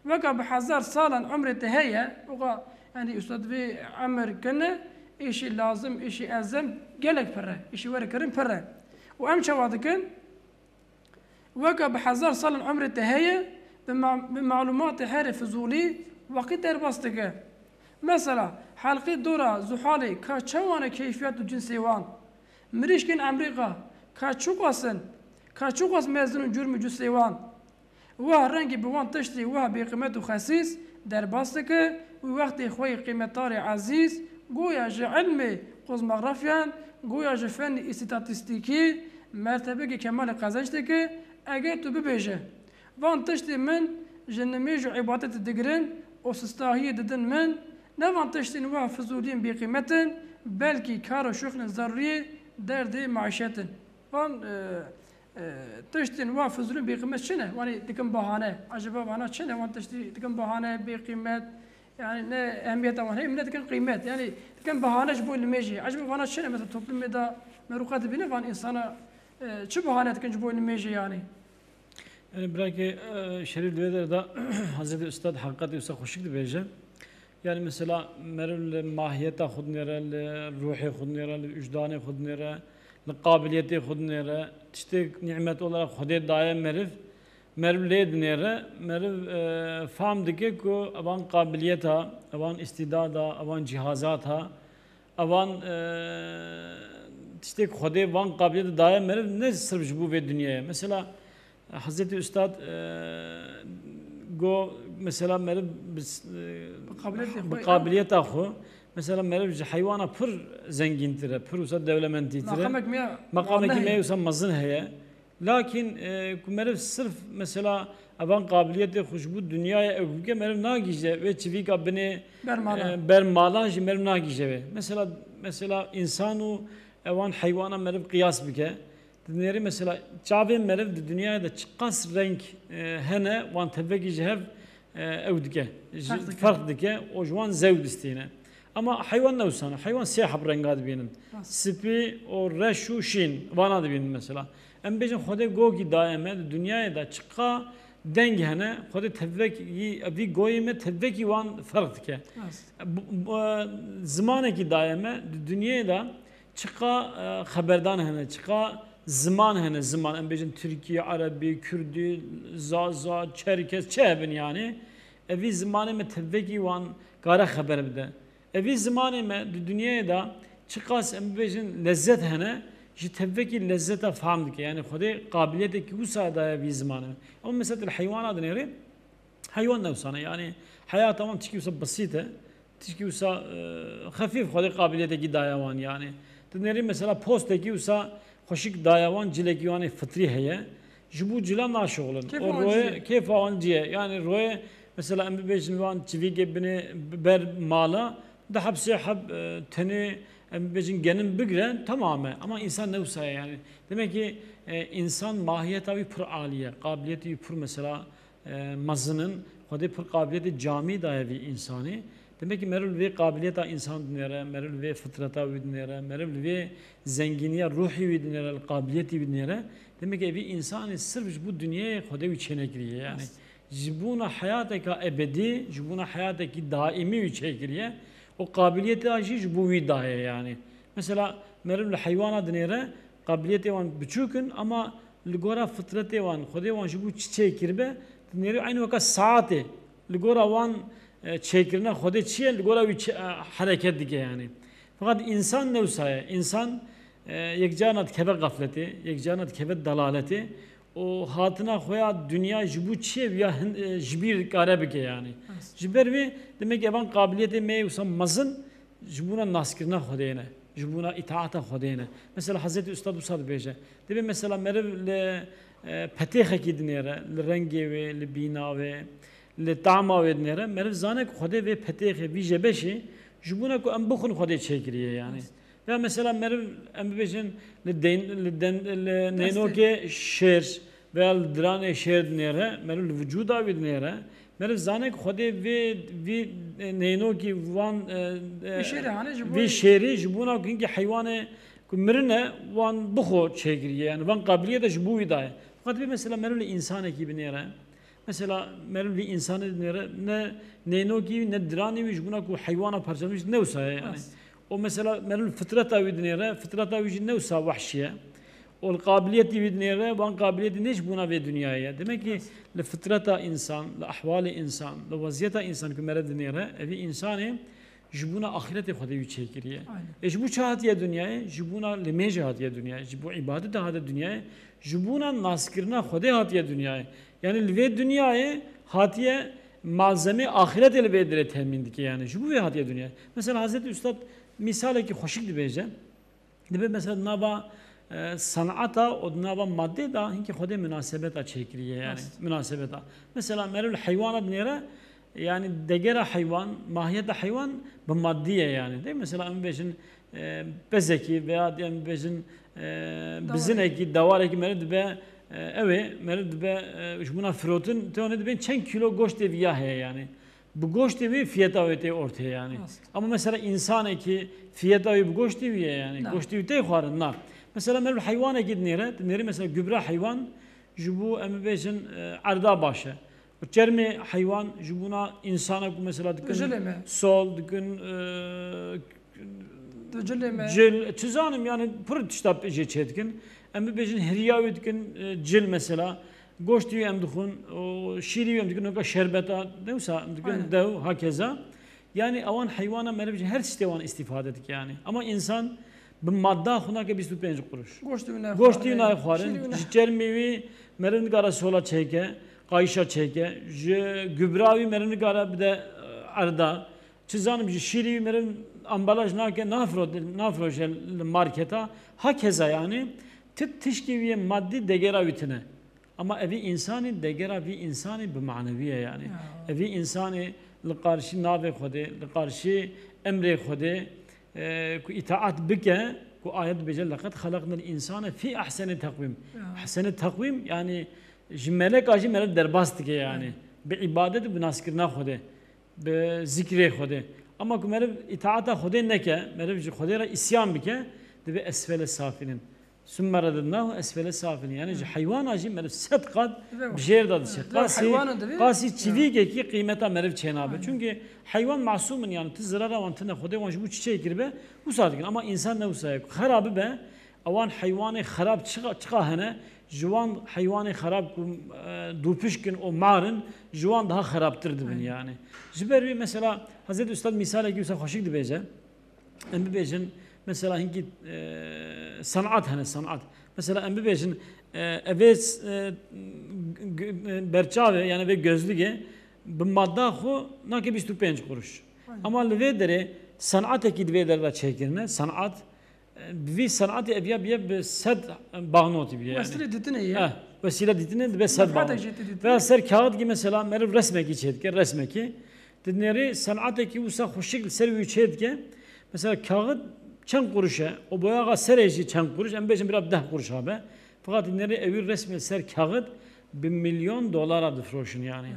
weka bi hezar salan umrê te heye, oxa, yanî, usta divê emir kine, îşî lazim, îşî ezem gelek pir e, îşî were kirin pir e. Û em çawa dikin? Weke bi hezar salan umrê te heye, bi ma-, bi malûmatê herê fizûlî wextî derbas dike. Mesela, helqî dora Zuhalê ka çawan e keyfiyat û cinsê wan? Mirîşkên Emrîka ka çiqas in? Ka çiqas mezin û cûrm û cusê wan? Wiha rengî bi wan tiştî wiha bêqîmet û xesîs derbas dike û wextê xwe yê qîmetdarê ezîz, goya ji ilmê kozmografyan, goya ji fenî îstatîstîkî, mertebekî kemalê qezenc dike, eger tu bibêje, van tiştê min ji nimêj û îbadetê digirin û sistahiyê didin min, ne van tiştên wiha fizûliyên bêqîmet in, belkî kar û şuxlên zeruriyê derdê meîşet in. Van, e, e, tiştên wiha fizûliyên bêqîmet çi ne? Wanî dikin bahane. Acaba vana çi ne? Van tiştî dikin bahane, bêqîmet, yani ne ehmiyeta wan heye, ne dikin qîmet. Yani dikin bahane ji bo nimêjê. Acaba vana çi ne? Mesela toplumê de me rû qet dibîne van însana, e, çi bahane dikin ji bo nimêjê yani? Yani belkî, e, Şerîf di vê derê de Hezretî Ustad heqîqetê wisa xweşik dibêje. Yani mesela meriv li mahiyeta xwe dinêre, li ruhê xwe dinêre, li wijdanê xwe dinêre, li qabiliyetê xwe dinêre, tiştê nîmet olarak Xwedê daye meriv, meriv lê dinêre, meriv, e, fam dike ku evan qabiliyeta, evan îstîdada, evan cîhazata, evan, e, tiştê ku Xwedê van qabiliyeta daye meriv ne sirf ji bo vê dinyayê. Mesela, Hezretî Ustad, e, go, mesela meriv bi s-, e, Bi qabiliyetê bi xwe, qabiliyeta xwe, mesela meriv ji heywana pir zengîntir e, pir wisa dewlemendîtir e. Maqamek me ya Maqamekî me heye. Wisa mezin heye. Lakin, e, ku meriv sirf mesela evan qabiliyetê xwe ji bo dinyayê ew bike, meriv nagihîje vê çivîka binê, Ber mala. E, ber mala jî meriv nagihîje vê. Mesela, mesela însan û evan heywana meriv qiyas bike. Dinêrî mesela çavên meriv di dinyayê de çiqas reng, e, hene, wan tevekî ji hev, e, ew dike, ji, Ferq dike. Ferq dike û ji wan zewg distîne. Ama heywan ne wisa ne. Heywan sê heb renga dibînin. Rast. Sipî û reş û şîn. Vana dibînin mesela. Em bêjin Xwedê gokî daye me, di dinyayê de çiqa deng hene, Xwedê tevvekî, vî goyê me tevvekî wan ferq dike. Rast. Bu, bu, zimanekî daye me, di dinyayê de çiqa, e, xeberdan hene, çiqa ziman hene, ziman. Em bêjin Tirkî, Erebî, Kurdî, Zaza, Çerkez, çi hebin yani. Evî zimanê me tevvekî wan kare xeber bide. Evî zimanê me di dinyayê de çiqas em bibêjin lezzet hene, ji tevvekî lezzeta fam dike. Yani Xwedê qabiliyeteke wisa daye vî zimanê me. Ama mesela tu li heywana dinêrî, heywan ne wisa ne. Yani heyata wan tişkî wisa besît e, tişkî wisa, e, xefîf Xwedê qabiliyetekî daye wan yani. Tu dinêrî mesela postekî wisa xweşik daye wan, cilekî wan ê fitrî heye. Ji bo cila naşixulin. Kêfa O wan royê, cî ye. Kêfa wan cî ye. Yani royê mesela em bibêjin wan çivîkê binê ber mala, du heb sê heb, e, tenê em bibêjin genim bigre, temam e. Ama insan ne wisa ye yani. Demek ki, e, insan mahiyeta wî pir alî ye. Qabiliyetê wî pir mesela, e, mezin in. Xwedê pir qabiliyetê camî daye vî insanî. Demek ki meriv li vê qabiliyeta însan dinêre, meriv li vê fitreta wî dinêre, meriv li vê zengîniya ruhî wî dinêre, li qabiliyetî wî dinêre. Demek ki evî însanî sirf ji bo dinyayê Xwedê wî çênekiriye. Yani Rast. Ji bona heyateka ebedî, ji bona heyatekî daîmî wî çêkiriye. O qabiliyeta jî ji bo wî daye yani. Mesela meriv li heywana dinêre, qabiliyetê wan biçûk in ama li gora fitretê wan, Xwedê wan ji bo çi çêkiribe, dinêrî eynî weka saetê. Li gora wan, e, çêkirina Xwedê çi ye? Li gora wî çi, e, hereket dike yani. Feqet însan ne wisa ye. Însan, e, yekcarna dikeve xefletê, yekcarna dikeve delaletê. Û hatina xwe ya dinya ji bo çi ye ya hin, e, ji bîr kare bike yani. Rast. Ji ber vê demek evan qabiliyetê me wisa mezin ji bona naskirina Xwedê ne, ji bona îtaata Xwedê ne. Mesela Hezretî Ustad wisa dibêje. Dibê mesela meriv li, e, petêxekî dinêre, li rengê wê, li bîna wê, li tama wê dinêre, meriv zane ku Xwedê vê petêxê, vî jebeşê ji bona ku em bixwin Xwedê çêkiriye yani. Rast. Ya mesela meriv em bibêjin li deyn-, li den-, li Destê. nênokê şêr veya li diranê şêr dinêre, meriv li vücuda wî dinêre, meriv zane ku Xwedê vê, vî, e, nênokî wan, e, e, Vî şêrê hane ji bo vî wî. şêrî ji bona ku hinkî heywanê ku mirine wan bixwe çêkiriye. Yani van qabiliyete ji bo wî daye. Fakat vê mesela meriv li însanekî binêre. Mesela meriv vî însanê dinêre, ne nênokî wî, ne diranê wî ji bona ku heywana parçelanmiş ne wisa ye yani. Rast. O mesela meriv fitreta wî dinêre, fitreta wî jî ne wisa wehşî ye. O li qabiliyetî wî dinêre, van qabiliyetî ne ji bona vê dinyayê ye. Demek ki Rast. li fitreta însan, li ehwalê însan, li weziyeta însan ku meriv dinêre, evî însanê ji bona axîretê Xwedê wî çêkiriye. Aynen. E, ji bo çi hatiye dinyayê? Ji bona limêjê hatiye dinyayê. Ji bo îbadetê hatiye dinyayê. Ji bona naskirina Xwedê hatiye dinyayê. Yani li vê dinyayê hatiye malzemê axîretê li vê dirê temîn dike yani. Ji bo vê hatiye dinyayê. Mesela Hezretî Ustad mîsalekî xweşik dibêje. Dibê mesela nava, e, sanata û nava madde de hinkî Xwedê munasebeta çêkiriye yani. Rast. Munasebeta. Mesela meriv li heywana dinêre, yani degera heywan, mahiyeta heywan bi maddî ye yani. Değil mi? Mesela em bêjin, e, bezekî veya em bêjin, e, Dawarek. bizinekî, dawarekî meriv dibe, e, ew ê, meriv dibe, e, ji bona firotin, tewne dibên çend kîlo goştê viya heye yani. Bi goştê wî fiyeta wê tê ortê yani. Rast. Ama mesela însanekî fiyeta wî bi goştê wî ye yani. Na. Goştê wî tê xwarin, na. Mesela meriv heywanekî dinêre, dinêrî mesela gübre heywan ji bo em bibêjin, e, erda baş e. Û çermê heywan ji bona însana ku mesela dikin Jilê me. sol, dikin, e, Tu cilê me. cil, çi zanim yani pir tişta jê çê dikin. Em bibêjin hiriya wê dikin, e, cil mesela. Goştî wî em dixwin, û şîrî wî em dikin, weka şerbeta, ne wisa em dikin, Aynen. dew, hakeza. Yani ewan heywana meriv ji her tiştê wan îstîfade dike yani. Ama însan bi madda xwe nake bîst û pênc quruş. Goştî wî nayê Goştî wî xwarin. nayê xwarin. Şîrî wî na- Ji çermê wî meriv nikare sola çêke, qayşa çêke. Ji gübra wî meriv nikare bide, e, erda. Çi zanim ji şîrî wî meriv ambalaj nake, nafro-, nafroşe li marketa. Hakeza yani, ti tişkî wî yê maddî degera wî tine. Ama evî însanî degera vî însanî bi manevî ye yani. Ya. Evî însanî li qarşî navê Xwedê, li qarşî emrê Xwedê, e, ku îtaat bike, ku ayet dibêje, "Leqed xeleqnel însane fî ehsenî teqwîm." Ya. Ehsenî teqwîm yani ji meleka jî meriv derbas dike yani. Ya. Bi îbadet û bi naskirina Xwedê. Bi zikrê Xwedê. Ama ku meriv îtaeta Xwedê neke, meriv ji Xwedê re îsyan bike, dibe esfele safilin. Sümme redednahu esfele safilin. Yani ji heywana jî meriv sed qat Dibe bi jêr de diçe. Dibe heywana dibe. Qasî çivîkekî qîmeta meriv çênabe. Çünkü heywan masûm in, yani ti zirara wan tine, Xwedê wan ji bo çi çêkiribe, wisa dikin. Ama însan ne wisa ye. Xera bibe, ewan heywanê xerab çiqa, çiqa hene, ji wan heywanê xerab ku, e, dûpişk in û mar in, ji wan daha xerabtir dibin yani. Ji ber wî mesela Hezretî Ustad mîsalekî wisa xweşik dibêje. Em bibêjin mesela hinkî, e, sanat hene, sanat. Mesela em bibêjin, e, evê, e, g-, e, berçavê, yani vê gözlügê bi madda xwe nake bîst û pênc quruş. Ama li vê derê sanatekî di vê derê de çêkirine, sanat, e, bi vî sanatê eviya biye bi sed banknotî biye yani. Wesîle dîtinê ye. Eh, wesîle dîtinê dibe sed banknot. Veya ser kağıt ki mesela meriv resmekî çêdike, resmekî. Dinêrî senatekî wisa xweşik li ser wî çêdike. Mesela kağıt çend quruş e? O boyaxa serê jî çend quruş? Em bêjin bira deh quruş habe. Fakat dinêrî ewî resmê ser kağıt bi milyon dolara difroşin yani.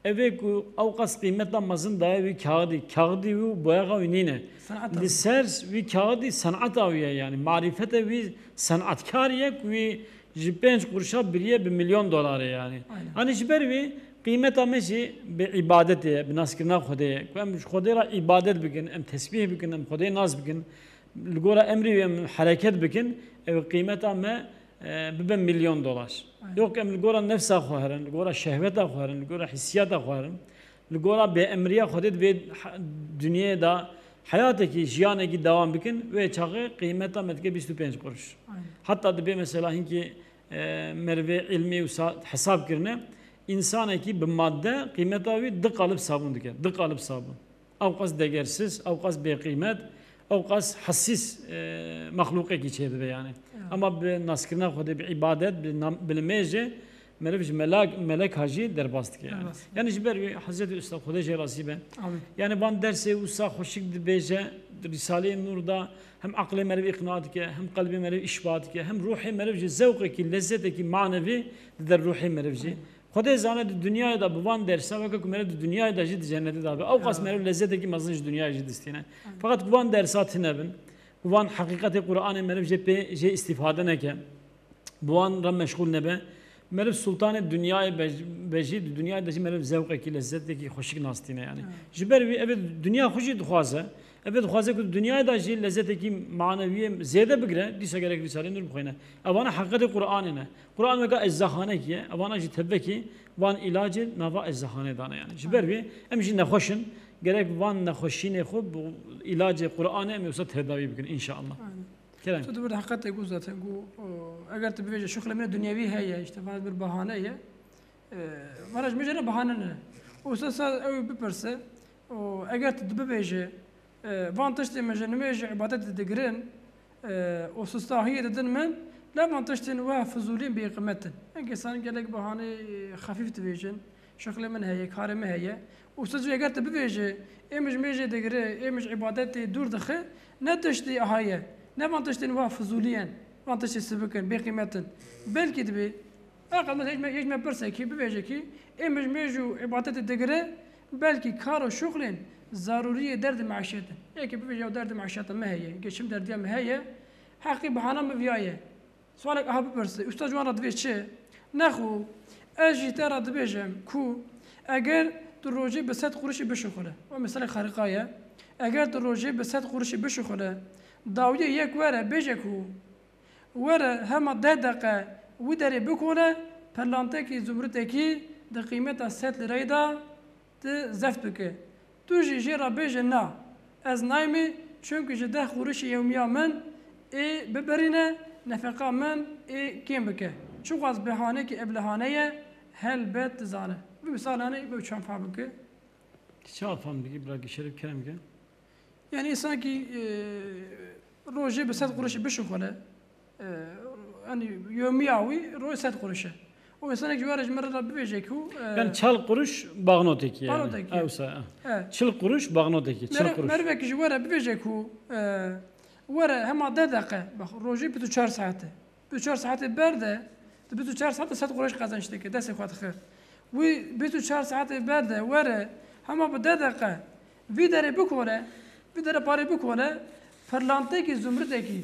Evê ku ew qas qîmeta mezin daye wî kağıdî, kağıdî wî û boyaxa wî nîne. Li ser wî kağıdî senata wî ye yani. Marîfete wî senatkar ye ku wî ji pênc qurşa biriye bi milyon dolarê yani. Hani ji ber wî qîmeta me jî bi îbadetê ye, bi naskirina Xwedê ye. Ku em ji Xwedê re îbadet bikin, em tesbîh bikin, em Xwedê nas bikin, li gora emrê wî em hereket bikin, ew qîmeta me e, bibe milyon dolar. Yok em li gora nefsa xwe herin, li gora şehweta xwe herin, li gora hissiyata xwe herin, li gora bêemriya Xwedê di vê ha-, dinyayê de heyatekî, jiyanekî dewam bikin, wê çaxê qîmeta me dike bîst û pênc quruş. Heta dibê mesela hinkî, e, merivê ilmî wisa hesab kirine, însanekî bi madde qîmeta wî di qalib sabûn dike, di qalib sabûn. Ew qas degersiz, ew qas bêqîmet, ew qas hesîs, e, mexlûqekî çêdibe yani. Ama bi naskirina Xwedê, bi îbadet, bi nam-, bi nimêjê meriv ji melak, meleka jî derbas dike yani. Derbas. Yani ji ber wî Hezretî Usta Xwedê jê razî be. Amîn. Yani van dersê wisa xweşik dibêje, Rîsaleyê Nûr da hem aqlê meriv îqna dike, hem qelbê meriv îşba dike, hem ruhê meriv jî zewqekî, lezzetekî manevî dide ruhê meriv jî. Xwedê zane di dinyayê de bi van dersa weke ku meriv di dinyayê de jî di cennetê de be. Ew qas meriv lezzetekî mezin ji dinyayê jî distîne. Feqet ku van dersa tune bin, ku van heqîqetê Qur'anê meriv jê pê jê îstîfade neke, bi wan re meşxûl nebe, meriv sultanê dinyayê be, be jî di dinyayê de jî meriv zewqekî, lezzetekî xweşik nas tîne yani. Ji ber wî ev ê dinya xwe jî dixwaze. Ev ê dixwaze ku di dinyayê de jî lezzetekî maneviyê zêde bigire, dîsa gerek Rîsaleyê Nûr bixwîne. Evana heqîqetê Qur'anê ne. Quran weka eczexanekî ye, evana jî tevekî van îlacê nava eczexanê dane yani. Ji ber wê em jî nexweş in, gerek van nexweşînê xwe bi îlacê Quranê em ê wisa tedawî bikin înşeallah. Aynen. Kerem. Tu dibir heqetê got zaten, got, o, eger tu bibêje şuxlê min dinyevî heye, işte van bir bahane ye. E, vana ji min jê re bahane ne. Û se sa ew bipirse, û eger tu dibibêje, e, van tiştê min ji nimêj îbadetê digirin, e, û sistahiyê didin min, ne van tiştên we fizûlîn bêqimet in. Hinek însan gelek bahanê xefîf dibêjin, şixlê min heye, karê min heye. Û siz eger tu bibêje, ê min ji mêjê digire, ê min ji îbadetê dûr dixe, ne tiştê aha ye, ne van tiştên we fizûlî in, van tiştê sibik in, bêqîmet in. Belkî dibê, aqil me hêj me, hêj me pirsekî, bibêje kî, ê min ji mêj û îbadetê digire, belkî kar û şuxlên zarûriyê derdê meîşet in. Yekê bibêje, ew derdê meîşeta me heye, geçim derdiya me heye, heqî bahana min viya ye. Sualek aha bipirse, usta ji wan re divê çi? Nexwe, ez jî te re dibêjim ku eger tu rojê bi sed qurişî bişuxule, ew misalek xerîqa ye, eger tu rojê bi sed qurişî bişuxule, dawiyê yek were bêje ku, Were hema deh deqe wî derê bikole, pirlantekî zumrutekî di qîmeta sed lîreyê de tu zeft bike. Tu jî jê re bêje na, ez nayme, çimkî ji deh qurişê yewmiya min ê bibirîne, nefeqa min ê kêm bike. Çiqas behanekî eblehane ye, helbet dizane. Vî misalanê bi çend fam bike. Çawa fam dikî, bira Şerîf, kerem ke? Yani însankî, e, rojê bi sed qurişî bişuxule, e, yani yomiya wî roj sed quruş e. Û însanek ji were ji min re bibêje ku, e, Yani çel quruş bagnotekî yani. Bagnotekî. Ewsa, e. E. Çil quruş bagnotekî, çil Meriv-, quruş. Merivekî ji were bibêje ku, e, were hema deh deqe, bak, rojê bîst û çar saete. Bîst û çar saetê berde, di bîst û çar saetê sed qureş qezenç dike, destê xwe dixe. Wî bîst û çar saetê berde, were, hema bi deh deqe, Vî derê bikole, vî derê parê bikole, pirlantekî zumridekî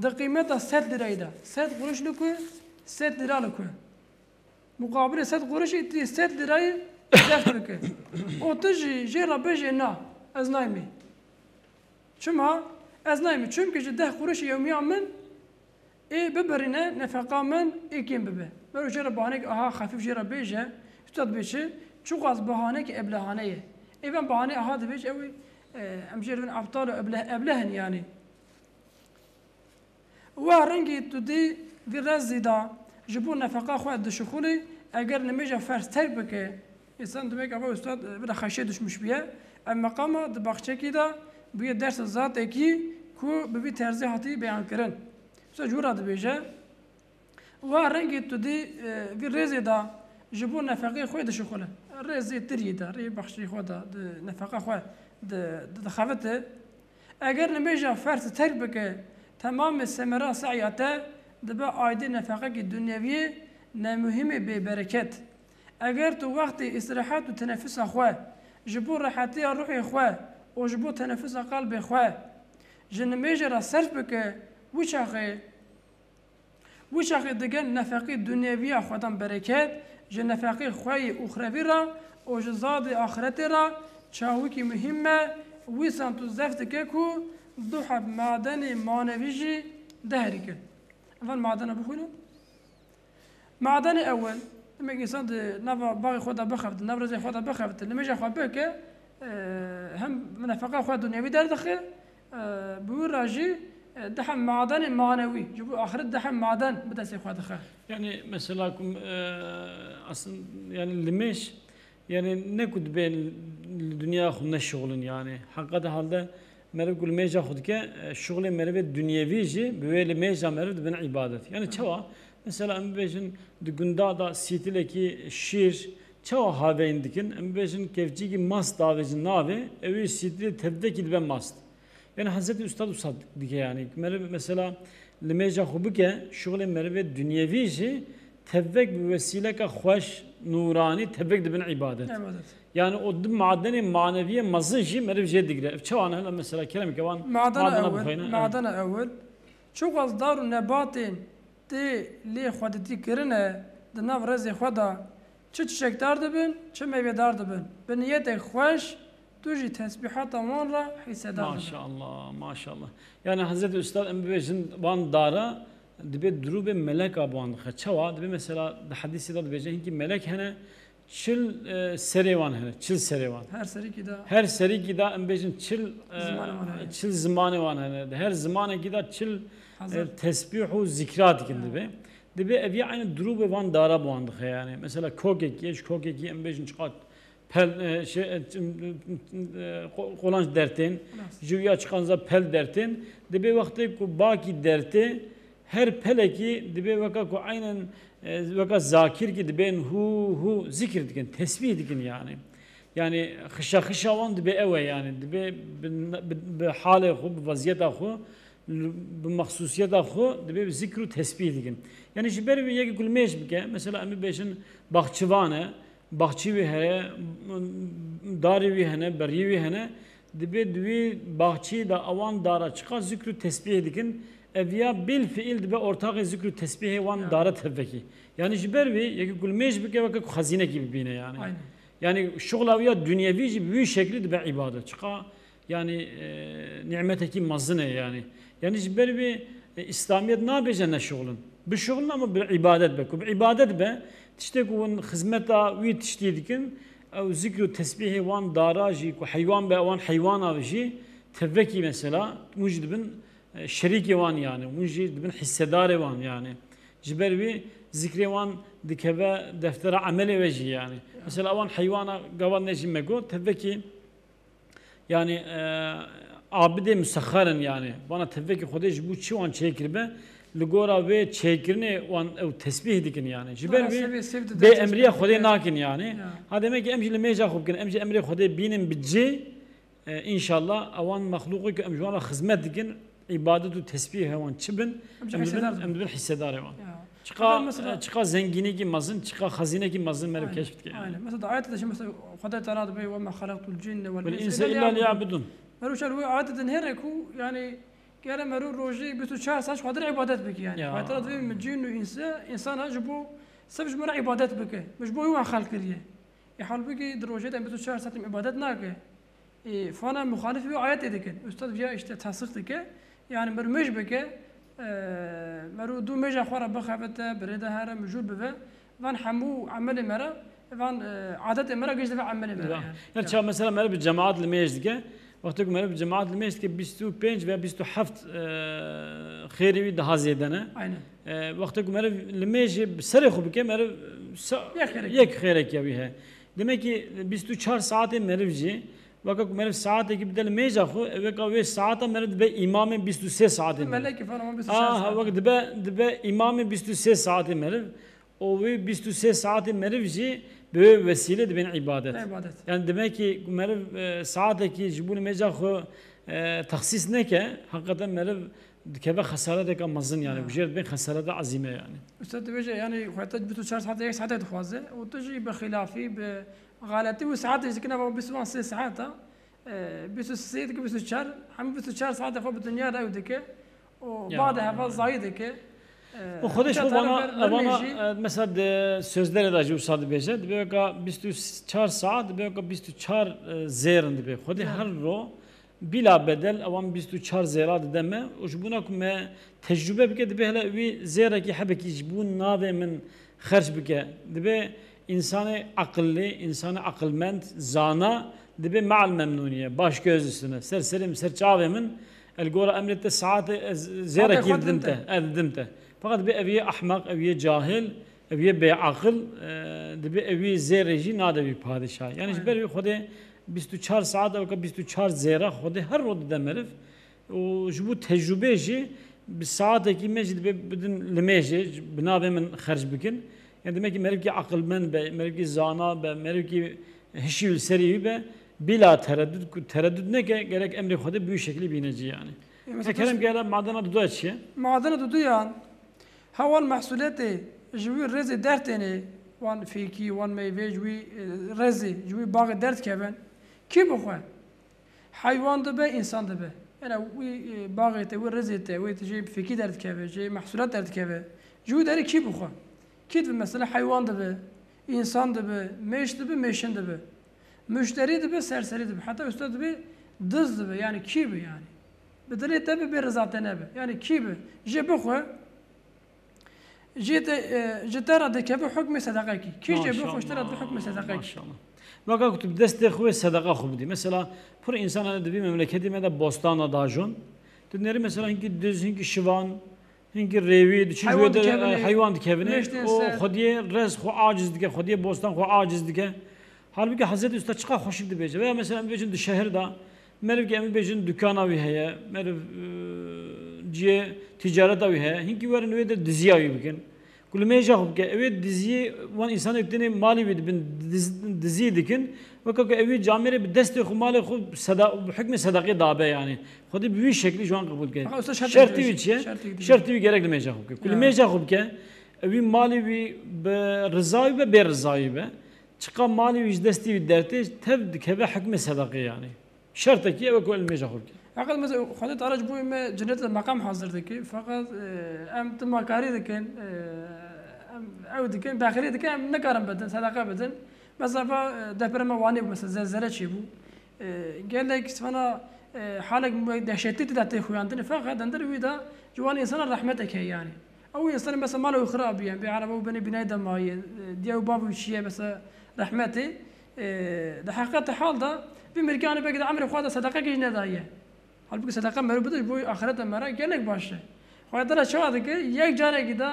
di qîmeta sed lîrayî de, sed quruş li ku, sed lîra li ku. Muqabilê sed qurişî tu sed lîrayî zeft bike. Û tu jî jê re bêjê na, ez naymî. Çima? Ez naymî. Çimkî ji deh qurişî yewmiya min ê bibirîne, nefeqa min ê kêm bibe. Mero jê re bahaneyek aha xefîf jê re bêje, usta dibê çi? Çiqas bahaneyek eblehane ye. Ê van bahaneyê aha dibêj ew ê, e, em jê re bin ebtal û ebleh, ebleh in yanî. Wa rengî tu dî vî rezî da ji bo nefeqa xwe dişixulî, eger nimêja ferz terk bike, însan demek ava ustad, e, bila xeşê düşmüş biye. Ev meqama di baxçekî de bûye dersa zatekî ku bi vî terzê hatî beyan kirin. Usta cûra dibêje, wa rengî tu dî, e, vî rêzê da ji bo nefeqê xwe dişixule. Rêzê tirî da, rê baxçeyê xwe da, di nefeqa xwe di, di, dixebite. Eger nimêja ferz terk bike, temamê semera se'ya te dibe aydê nefeqekî dunyeviyê nemuhîmê bêbereket. Eger tu wextê îstirahet û teneffusa xwe ji bo rehetiya ruhê xwe û ji bo teneffusa qelbê xwe ji nimêje re serf bike, wî çaxê Wî çaxê digel nefeqî dunyeviya xwedan bereket, ji nefeqî xweyî uxrevî re û ji zadê axiretê re çawikî muhîm me, wîsan tu zef dike ku du heb madenê manevî jî deherîkin. Evan madena bixwînin. Madenê ewil, demek însan di nava baxê xwe de bixebitin, nav rizê xwe de bixebitin, nimêja xwe bike, e, hem nefeqa xwe dunyevî derdixe, e, bi wî re jî, e, di hem madenê manewî, ji bo axiret di hem maden bi destê xwe dixe. Yani mesela ku, e, aslında yani limêj, yani ne ku dibê li dinya xwe neşixulin yani. Heqîqeta halde meriv ku limêja xwe dike, e, şixulê merivê dunyevî jî bi wê limêja meriv dibin îbadet. Yani çawa? Mesela em bibêjin di gunda da sîtilekî şîr çawa haveyîn dikin? Em bibêjin kevçîkî mast davêjin navê, ew ê sîtilê tevdekî dibe mast. Yani Hezretî Ustad Ustad dike yani. Meriv mesela limêja xwe bike, şixulê merivê dunyevî jî tevek bi wesîleka xweş, nûranî, tevek dibin îbadet. Îbadet. Yani o du madenê maneviyê mezin jî meriv jê digire. Ev çawa ne? Hela mesela kerem ke wan Madena madena ewil, bixweyne. Madena ewil. Çiqas dar û nebatên tê lê xwedîtî kirine di nav rêzê xwe de, çi çiçekdar dibin, çi meyvedar dibin. Bi niyetek xweş, tu jî tesbîhata wan re hîsedar dibe. Maşallah, maşallah. Yani Hezretî Ustad em bibêjin wan dara dibê dirûbê meleka bi wan dixe. Çawa? Dibê mesela di hedîsê de dibêje hinkî melek hene, çil, e, serê wan hene, çil serê wan. Her serîkî de. Her serîkî de em bêjin çil, e, Zimanê wan hene. Çil zimanê wan hene. Di her zimanekî de çil, e, Hazir. Tesbîh û zikra dikin Ha. dibê. Dibê ev ya aynî dirûbê van dara bi wan dixe yani. Mesela kokekî, ji kokekî em bêjin çiqat pel, e, şey, e, çim, e, qo-, qolanç dertên, Nas. ji ya çiqanza pel dertên. Dibê wextê ku bakî dertê, her pelekî dibê weka ku aynen, e, weka zakir ki dibên hu hu zikir dikin, tesbîh dikin yani. Yani xişa xişa wan dibê ew e yani. Dibê bi, bi, bi halê xwe, bi vaziyeta xwe, bi mexsusiyeta xwe dibê bi zikr û tesbîh dikin. Yani ji ber wî yekî ku limêj bike, mesela em bibêjin baxçivan e, baxçî wî heye, darê wî hene, beriyê wî hene, dibê di wî baxçî de ewan dara çiqas zikr û tesbîh dikin, ev ya bil fiil dibe ortaxê zikr û tesbîhê wan Ya. dara tevvekî. Yani ji ber wî yekî ku limêj bike weke ku xezînekî bibîne yani. Aynen. Yani şixula wî ya dunyevî jî bi wî şeklî dibe îbadet. Çiqa Yani, e, nîmetekî mezin e yani. Yani ji ber vê, e, Îslamiyet nabêje neşixulin. Bişixulin ama bi îbadet be. Ku bi îbadet be, tiştê ku hûn xizmeta wî tiştî dikin, ew zikr û tesbîhê wan dara jî, ku heywan be, wan heywana jî, tevekî mesela, hûn jî dibin, e, şerîkê wan yani. Hûn jî dibin hissedarê wan yani. Ji ber vê zikrê wan dikeve deftera emelê we jî yani. Mesela wan heywana gava ne jî me got, tevekî Yani, e, abidê musexxer in yani. Vana tevekî Xwedê ji bo çi wan çêkiribe, li gora vê çêkirinê wan ew tesbîh dikin yani. Ji ber Vana vê sevê sev dide bê tesbîh emriya Xwedê dike. nakin yani. Ya. Ha demek ki em jî li mêja xwe bikin, em jî emrê Xwedê bînin bi cih, e, înşallah ewan mexlûqê ku em ji wan re xizmet dikin, îbadet û tesbîh hewan çi bin, Em jî em dibin, hîsedar dibin. em dibin hîsedarê wan. Ya. Çiqa, Hatta mesela e, çiqa zengînekî mezin, çiqa xezînekî mezin meriv Aynen, keşf dike yani. Aynen. Mesela da ayet de şimdi mesela Xwedê Teala dibe, "Ve ma halaktul cinne vel Vel insa insa illa illa liyabudun." Liyabudun. Meru şer wê ayet din here ku yani gere meru rojî bîst û çar saet Xwedê re ibadet bike yani. Ya. Xwedê Teala dibe min cin û insa, insana ji bo seb ji min re ibadet bike. Min ji bo wî wan xelq kiriye. E halbûkî di rojê de bîst û çar saet ibadet nake. E, fana muxalif wî ayetê dikin. Ustad viya işte tasdik dike. Yani meru mêj bike, e, meru du mêja xwe re bixebite, birê de here mijûl bibe. Van hemû emelê me re, van, e, adetê me re giş dibe emelê me re Ya. yani. Her Ya. çawa mesela meru bi cemaat li mêj dike. Wextê ku meru bi cemaat li mêj dike bîst û pênc veya bîst û heft, e, xêrê wî daha zêde ne. Aynen. E, wextê ku meru li mêjê bi serê xwe bike, meru sa-, Yek xêrek. yek xêrek ya wî heye. Demek ki bîst û çar saetê meriv jî, weke ku meriv saetekî bide li mêja xwe, weke wê saeta meriv dibe îmamê bîst û sê saetê meriv. Melekî falan bîst û çar Aha, saet. weke dibe, dibe îmamê bîst û sê saetê meriv. Û wê bîst û sê saetê meriv jî bi wê wesîlê dibên îbadet. Îbadet. Yani demek ki meriv, e, saetekî ji bo li mêja xwe, e, texsîs neke, heqîqeten meriv dikeve xesareteka mezin yani. Ya. Ku jê re dibên xesareta ezîme yani. Usta dibêje yani xwe te bîst û çar saet yek saete dixwaze û tu jî bi xilafî, bi xeletî û saetê jî dikine va bîst û sê saeta, e, bîst û sê dike bîst û çar, hemî bîst û çar saete xwe bi dinya de ew dike û Ya. bade heva zayî dike. E, Û Xwedê ji bo vana, ber-, evana, bermêjî. e, mesela di sözlerê de jî wisa dibêje, dibe weka bîst û çar saet, dibe weka bîst û çar, e, zêr in dibe. Xwedê Ya. her ro Bila bedel ewan bîst û çar zêra dide me û ji bona ku me tecrûbe bike, dibe hele wî zêrekî hebekî ji bo navê min xerc bike. Dibe însanê aqilli, însanê aqilmend, zana, dibe me'al memnûniye, baş göz üstüne, ser serê min, ser çavê min, el gora emrê te saetê ez zêrekî didim te, ez didim te. Feqet dibe ev yê ehmeq, ev yê cahil, Ev yê bêaqil, e, dibe ew yê zêrê jî nade wî padîşahî. Yani ji Aynen. ber wî Xwedê bîst û çar saet ew ke bîst û çar zêra Xwedê her ro dide meriv. Û ji bo tecrûbê jî bi saetekî me jî dibe bidin limêjê, bi navê min xerc bikin. Yani demek ki merivkî aqilmend be, merivkî zana be, merivkî hişî li serî wî be, bila tereddud, ku tereddud neke, gerek emrê Xwedê bi wî şeklî bîne cî yani. E, mesela Kerem tu gere madena dudu çi ye? Madena dudu yan, Hewan mehsulêtê ji wî rêzê dertênê, wan fêkî, wan meyvê ji wî, e, rêzê, ji wî baxê derdikevin, kî bixwe? Heywan dibe, însan dibe. Yane wî, e, baxê te, wî rêzê te, wê te jê fêkî derdikeve, jê mehsulat derdikeve. Ji wî derê kî bixwe? Kî dibe mesela heywan dibe, însan dibe, mêş dibe, mêşin dibe. Muşterî dibe, serserî dibe. Heta usta dibe, diz dibe. Yani kî bi yani? Bi dilê te bi, bê riza te nebe. Yani kî bi? Jê bixwe, Jê te, e, ji te re dikeve hukmê sedeqekî. Kî jê bi Maşallah, xweştir re bi hukmê sedeqekî. Maşallah. Weka ku tu bi destê xwe sedeqa xwe bidî. Mesela, pir însan hene di vî memleketê me de bostan de dajon. Tu nerî mesela hinkî diz, hinkî şivan, hinkî rêwî, diçin ji Heywan wê de, dikevine, e, heywan dikevine. Mêştên O ser. Xwediyê rez xwe aciz dike, xwediyê bostan xwe aciz dike. Halbûkî Hezretî Usta çiqa xweşik dibêje. Veya mesela em dibêjin di şehir de, meriv ki em bibêjin dukana wî heye, meriv, e, cihê ticareta wî heye, hinkî werin wê de diziya wî bikin. Ku limêja xwe bike, ew ê diziyê wan însanê ku tênê malê wî dibin, diz-, dizî dikin, weke ku ew ê camêrê bi destê xwe malê xwe seda-, bi hukmê sedaqê dabe yani. Xwedî bi wî şeklî ji wan qebûl dike. Aha, usta şertê Şertî wî çi ye? Şertî Şertî wî gerek limêja xwe bike. Ku Ya. limêja xwe bike, ew wî malê wî bi riza wî be, bê riza wî be, Çiqa malê wî ji destê wî dertê, tev dikeve hukmê sedaqê yani. Şertekî ew e ku limêja xwe bike. Feqet mesela Xwedê Teala ji bo me cennet de meqam hazir dike. Feqet, e, em timakarî dikin, e, em ew dikin, bexîlî dikin, em nikarin bidin, sedeqe bidin. Mesela va, e, deprema Wanê bû, mesela zelzele çêbû. E, gelek sifena, e, halek dehşetî tê de tê xuyandinê. Feqet dendir wî de ji wan însana rehmetek heye yani. Ew însanê mesela mala wî xirab bûye, bê erebe û binê bînayê de maye, diya û bavê wî çiye mesela rehmetê, e, di heqîqetê hal de vî mirkanê belkî de emrê xwe de sedeqekî jî nedaye. Halbûkî sedeqe meriv bide ji bo axireta me re gelek baş e. Xwedê Teala çawa dike? Yek carekî de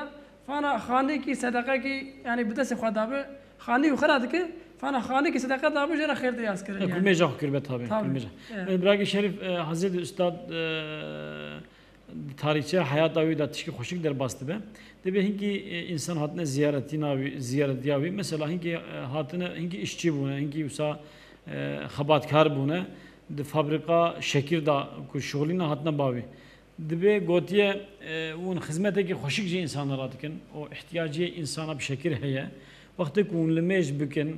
fana xanîkî sedeqekî, yani bi destê xwe dabe, xanî wî xira dike, fana xanîkî sedeqe dabe jê re xêr tê yazkirin yani. Kulmêja xwe kiribe tabi, Tabi. kulmêja. Evet. E, Birakî Şerîf, e, Hezretî Ustad, e, Di tarîxçeya heyata wî de tişkî xweşik derbas dibe. Dibê hinkî, e, însan hatine ziyaretîna wî, ziyaretiya wî. Mesela hinkî, e, hatine, hinkî îşçî bûne, hinkî wisa, e, xebatkar bûne. Di fabrîka şekir de ku şixulîne hatine ba wî. Dibê gotiye, e, hûn xizmetekî xweşik ji însanan re dikin û ihtiyacê însana bi şekil heye. Wextê ku hûn limêj bikin,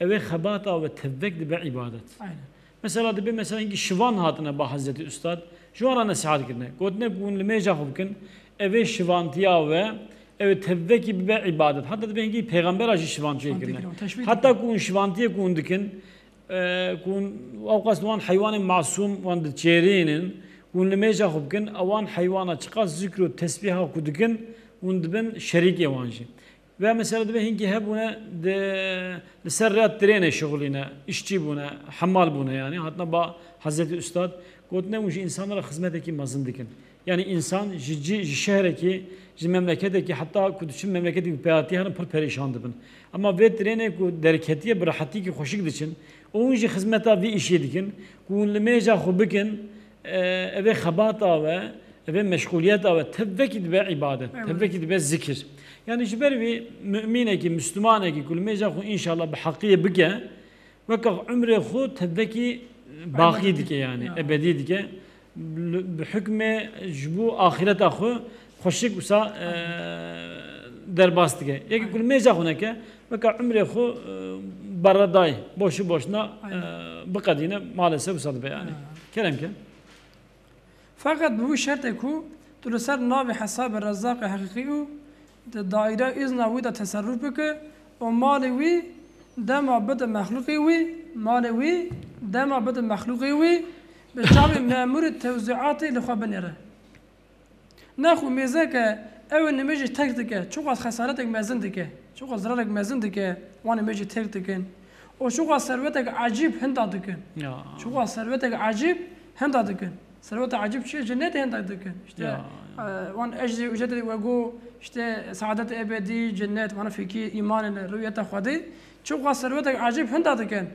ew ê xebata we tevvek dibe îbadet. Aynen. Mesela dibê, mesela hinkî şivan hatine ba Hezretî Ustad, ji wan re nesihat kirine. Gotine ku hûn limêja xwe bikin, ev ê şivantiya we, ew ê tevvekî bibe îbadet. Heta dibê hinkî pêxembera jî şivantiyê kirine. Şivantiyê kirine, teşbîh dike. Heta ku hûn şivantiyê ku hûn dikin, e, ku hûn ewqas wan heywanên masûm wan diçêrînin, ku hûn limêja xwe bikin, ewan heywana çiqas zikr û tesbîha ku dikin, hûn dibin şerîkê wan jî. Veya mesela dibe hinkî hebûne di, li ser rêya trênê şixulîne, îşçî bûne, hemal bûne yanî. Hatine ba Hezretî Ustad, gotine hûn ji însanan re xizmetekî mezin dikin. Yanî însan ji cî, ji şehrekî, ji memleketekî, heta ku diçin memleketê ku pêhatî herin pir perîşan dibin. Ema vê trênê ku derketiye bi rehetîkî xweşik diçin û hûn jî xizmeta vî îşê dikin, ku hûn limêja xwe bikin, e, ev ê xebata we, ev ê meşxuliyeta we tevvekî dibe îbadet, Evet. tevvekî dibe zikir. Yanî ji ber wî mumînekî, mislimanekî ku limêja xwe înşallah bi heqiyê bike, weke umrê xwe tevvekî baqî dike yanî, Ya. ebedî dike. Bi, bi hukmê ji bo axireta xwe xweşik wisa, e, derbas dike. Yekî ku limêja xwe neke, weke umrê xwe, e, berre dayê, boşu boşuna, e, Aynen. biqedîne, maalesef wisa dibe yanî. Ya. Kerem ke. Feqet bi wî şertê ku tu li ser navê hesabê Rezzaqê heqîqî û di daîreya îzna wî de teserruf bike û malê wî dema bide mexlûqê wî, malê wî dema bide mexlûqê wî, bi çavê memûrê tewzîatê li xwe binêre. Nexwe mêzeke ew ê nimêjê terk dike, çiqas xesaretek mezin dike, çiqas zirarek mezin dike, wan nimêjê terk dikin. Û çiqas serwetek ecîb hinda dikin. Ya. Çiqas serwetek ecîb hinda dikin. Serweta ecîb çi ye? Cennetê hinda dikin. İşte, Ya. e, wan ecrê, ücretê we got, işte, saadet ebedî, cennet, wana fekî, îmanê, rûyeta Xwedê. Çiqas serwetek ecîb hinda dikin.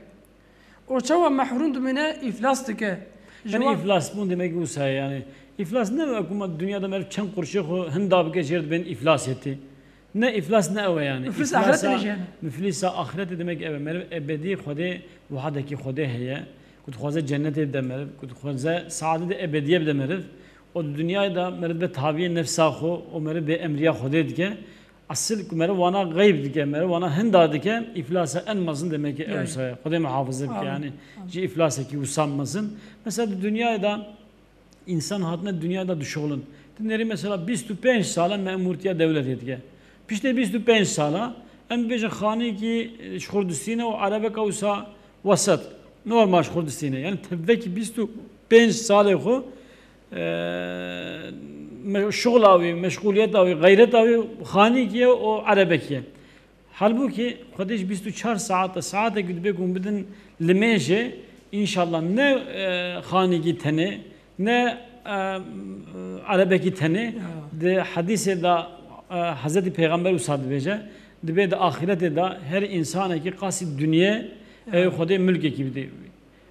Û çawa mehrûm dimîne, îflas dike. Ji Yanî wan îflas bûn demek wisa ye yanî. Îflas ne wek ku ma dinya de meriv çend qurşê xwe hinda bike jêr dibên îflasê tê. Ne îflas ne ew e yanî. Muflîs Îflasa, ahirete ne jî yanî. Muflîsa ahirete demek ew e. Meriv ebedî Xwedê, wahadekî Xwedê heye. Ku dixwaze cennetê bide meriv, ku dixwaze saadetê ebedîye bide meriv. Û di dinyayê de meriv be tabiyê nefsa xwe û meriv bê emriya Xwedê dike. Esil ku meriv wana xeyb dike, meriv wana hinda dike, îflasa en mezin demek ki ew Yanî. wisa ye. Xwedê muhafaze bike Amin. yanî. Amin. Ji îflasekî wisa mezin. Mesela di dinyayê de însan hatine dinyayê de dişuxulin. Ti nerî mesela bîst û pênc sala memûrtiya dewletê dike. Piştê bîst û pênc sala em bibêjin xanîkî, e, ji Xurdistî ne û erebeka wisa wesat. Normal ji Xurdistî ne. Yanî tevvekî bîst û pênc salê xwe, e, me-, şuxla wî, meşxuliyeta wî, xeyreta wî xanîkî ye û erebekî ye. Halbûkî Xwedê ji bîst û çar saet, saetek dibê ku hûn bidin limêjê, înşallah ne, e, xanîkî tenê, ne, e, erebekî tenê. Ya. Di hedîsê de, e, Hezretî Pêxember wisa dibêje, dibê di axîretê de her însanekî qasî dinyê, Ya. ew Xwedê milkekî bidê wî.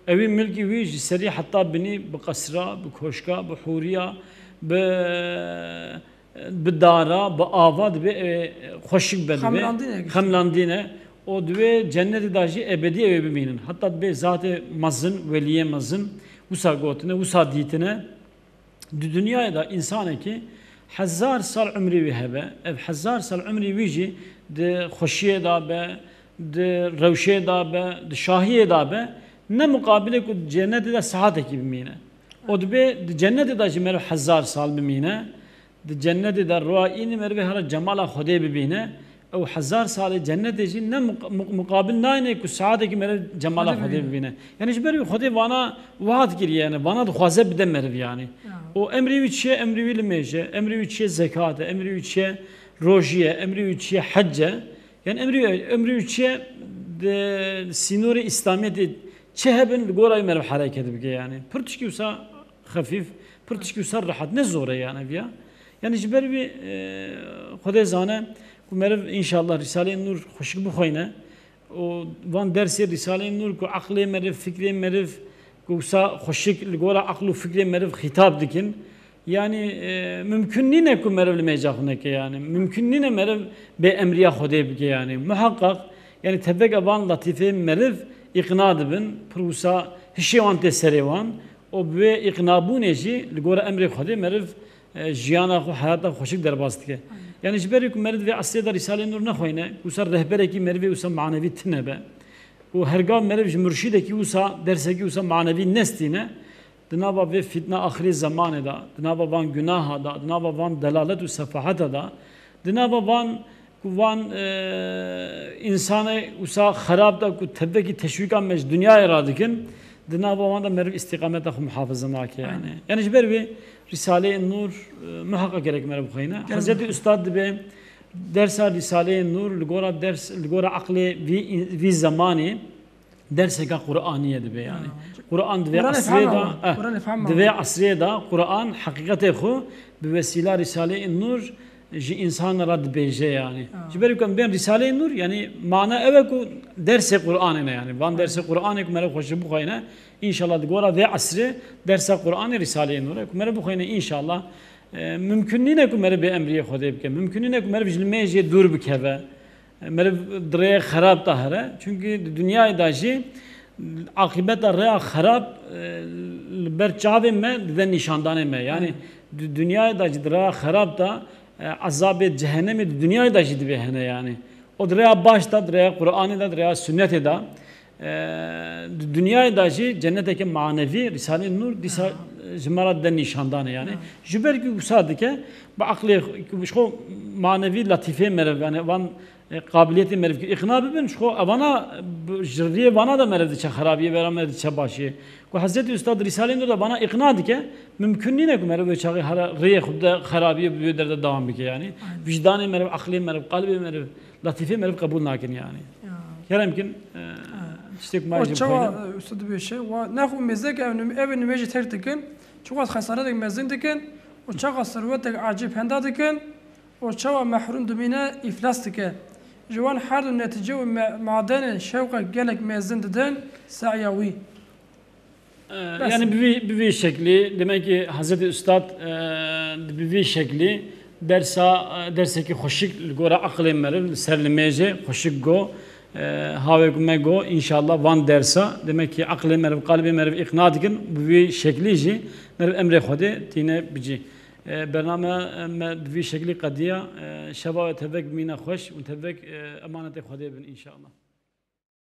Ewî milkî wî ji serî heta binî bi qesra, bi koşka, bi hûriya, bi, bi dara, bi ava dibê, e, xweşik be dibê. Xemlandîne giştî. Xemlandîne. Û dibê cennetê de jî ebedî ew ê bimînin. Heta dibê zatê mezin, weliyê mezin, wisa gotine, wisa dîtine. Di dinyayê de însanekî hezar sal umrê wî hebe, ev hezar sal umrê wî jî di xweşiyê de be, di rewşê de be, di şahiyê de be, ne muqabilê ku di cennetê de saetekî bimîne. Û dibê di cennetê de jî meriv hezar sal bimîne, di cennetê de roya înî merivê here cemala Xwedê bibîne, ew hezar salê cennetê jî ne muq-, muq-, muqabil nayne ku saetekî meriv cemala Xwedê Xwedê bibîne. bibîne. Yanî ji ber wî Xwedê vana wiha dikiriye, yanî vana dixwaze bide meriv yanî. Ya. Û emrê wî çi ye? Emrê wî limêj e, emrê wî çi ye? Zekat e, emrê wî çi ye? Rojî ye, emrê wî çi ye? Hec e. Yanî emrê, emrê wî çi ye? Di sînorê Îslamiyetê çi hebin, li gora wî meriv hereket bike yanî. Pir tişkî wisa xefîf, pir tişkî wisa rehet, ne zor e yanî viya. Yanî ji ber wî, e, Xwedê zane ku meriv înşallah Rîsaleyê Nûr xweşik bixweyne û van dersê Rîsaleyê Nûr ku eqlê meriv, fikrê meriv ku wisa xweşik li gora eql û fikrê meriv xîtab dikin, yanî, e, mimkun nîne ku meriv limêja xwe neke yanî. Mimkun nîne meriv bê emriya Xwedê bike yanî. Muheqeq, yanî tevgera van letîfê meriv îqna dibin, pir wisa hişê wan tê serê wan û bi wê îqnabûnê jî li gora emrê Xwedê meriv, e, jiyana xwe, heyata xwe xweşik derbas dike. Yanî ji ber ku meriv di vê esrê de Rîsaleyê Nûr nexweyne, wisa rehberekî merivê wisa manevî tune be û hergav meriv ji murşîdekî wisa dersekî wisa manevî nestîne, di nava vê fîtna axirê zemanê de, di nava van gunaha de, di nava van delalet û sefaheta de, di nava van ku van, e, însanê wisa xerab de ku tevekî teşwîka me ji dinyayê radikin, di nava wan de meriv îstîqameta xwe muhafaza nake yani. Aynen. Yani ji ber wê Rîsaleyê Nûr, e, muheqeq gerek meriv bixweyne. Gerek Hezretî bixweyne. Ustad dibe dersa Rîsaleyê Nûr li gora ders, li gora eqlê vî, vî zemanê derseke Qur'anî ye dibe yani. Ha. Qur'an di vê Qur'anê esrê de, fehma, eh, Qur'anê fehma. Di vê esrê de Qur'an heqîqetê xwe bi wesîla Rîsaleyê Nûr ji însan re dibêje yani. Ha. Ji ber ku em bên Rîsaleyê Nûr yani mana ew e ku dersê Qur'anê ne yani. Van dersê Qur'anê ku meriv xwe ji bixweyne, înşallah di gora vê esrê dersa Qur'anê Rîsaleyê Nûr e ku meriv bixweyne înşallah, e, mimkun nîne ku meriv bê emriyê Xwedê bike. Mimkun nîne ku meriv ji limêjê dûr bikeve. Meriv di rêya xerab de here. Çunkî di dinyayê de jî aqîbeta rêya xerab, e, li ber çavê me dide nîşandanê me. Yani di dinyayê de jî di rêya xerab de, e, ezabê cehenemê di dinyayê de jî dibe hene yani. O di rêya baş de, di rêya Qur'anê de, di rêya sunnetê de, e, di dinyayê de jî cenneteke manevî, Rîsaleyê Nûr dîsa ji me re dide nîşandanê yani. Ji ber ku wisa dike, bi aqlê xwe, ji xwe manevî latîfê meriv, yani van e, qabiliyetê meriv ki îqna bibin, ji xwe evana, bi, ji riyê vana de meriv diçe xerabiyê, vera meriv diçe başiyê. Ku Hezretî Ustad Rîsaleyê Nûr de vana îqna dike, mimkun nîne ku meriv wê çaxê here riyê xwe de xerabiyê bi wê derde dewam bike yani. Aynen. Wijdanê meriv, aqlê meriv, qalbê meriv, latîfê meriv qebûl nakin yani. Ya. Kerem kin, e, tiştê ku ma O jê çawa, bixwîne. e, Ustad dibêje, wa nexwe mêzek ev num-, ev nimêjê terk dikin, çiqas xesaretek mezin dikin, û çaxa serwetek ecêb henda dikin, û çawa mehrûm dimîne, îflas dike. Ji wan her du netîce û me-, madenên şewqek gelek mezin didin se'ya wî. E, Bes. Yani bi vî, bi vî şeklî, demek ki Hezretî Ustad, e, bi vî şeklî dersa, e, dersekî xweşik li gora aqilê meriv, li ser limêjê xweşik got, e, hawê ku me got, înşallah van dersa, demek ki aqilê meriv, qalbê meriv îqna dikin, bi vî şeklî jî meriv emrê Xwedê tîne bicî. E, bername me bi vî şeklî qediya. E, şeva we tevek bimîne xweş û tevek, e, emanetê Xwedê bin înşallah.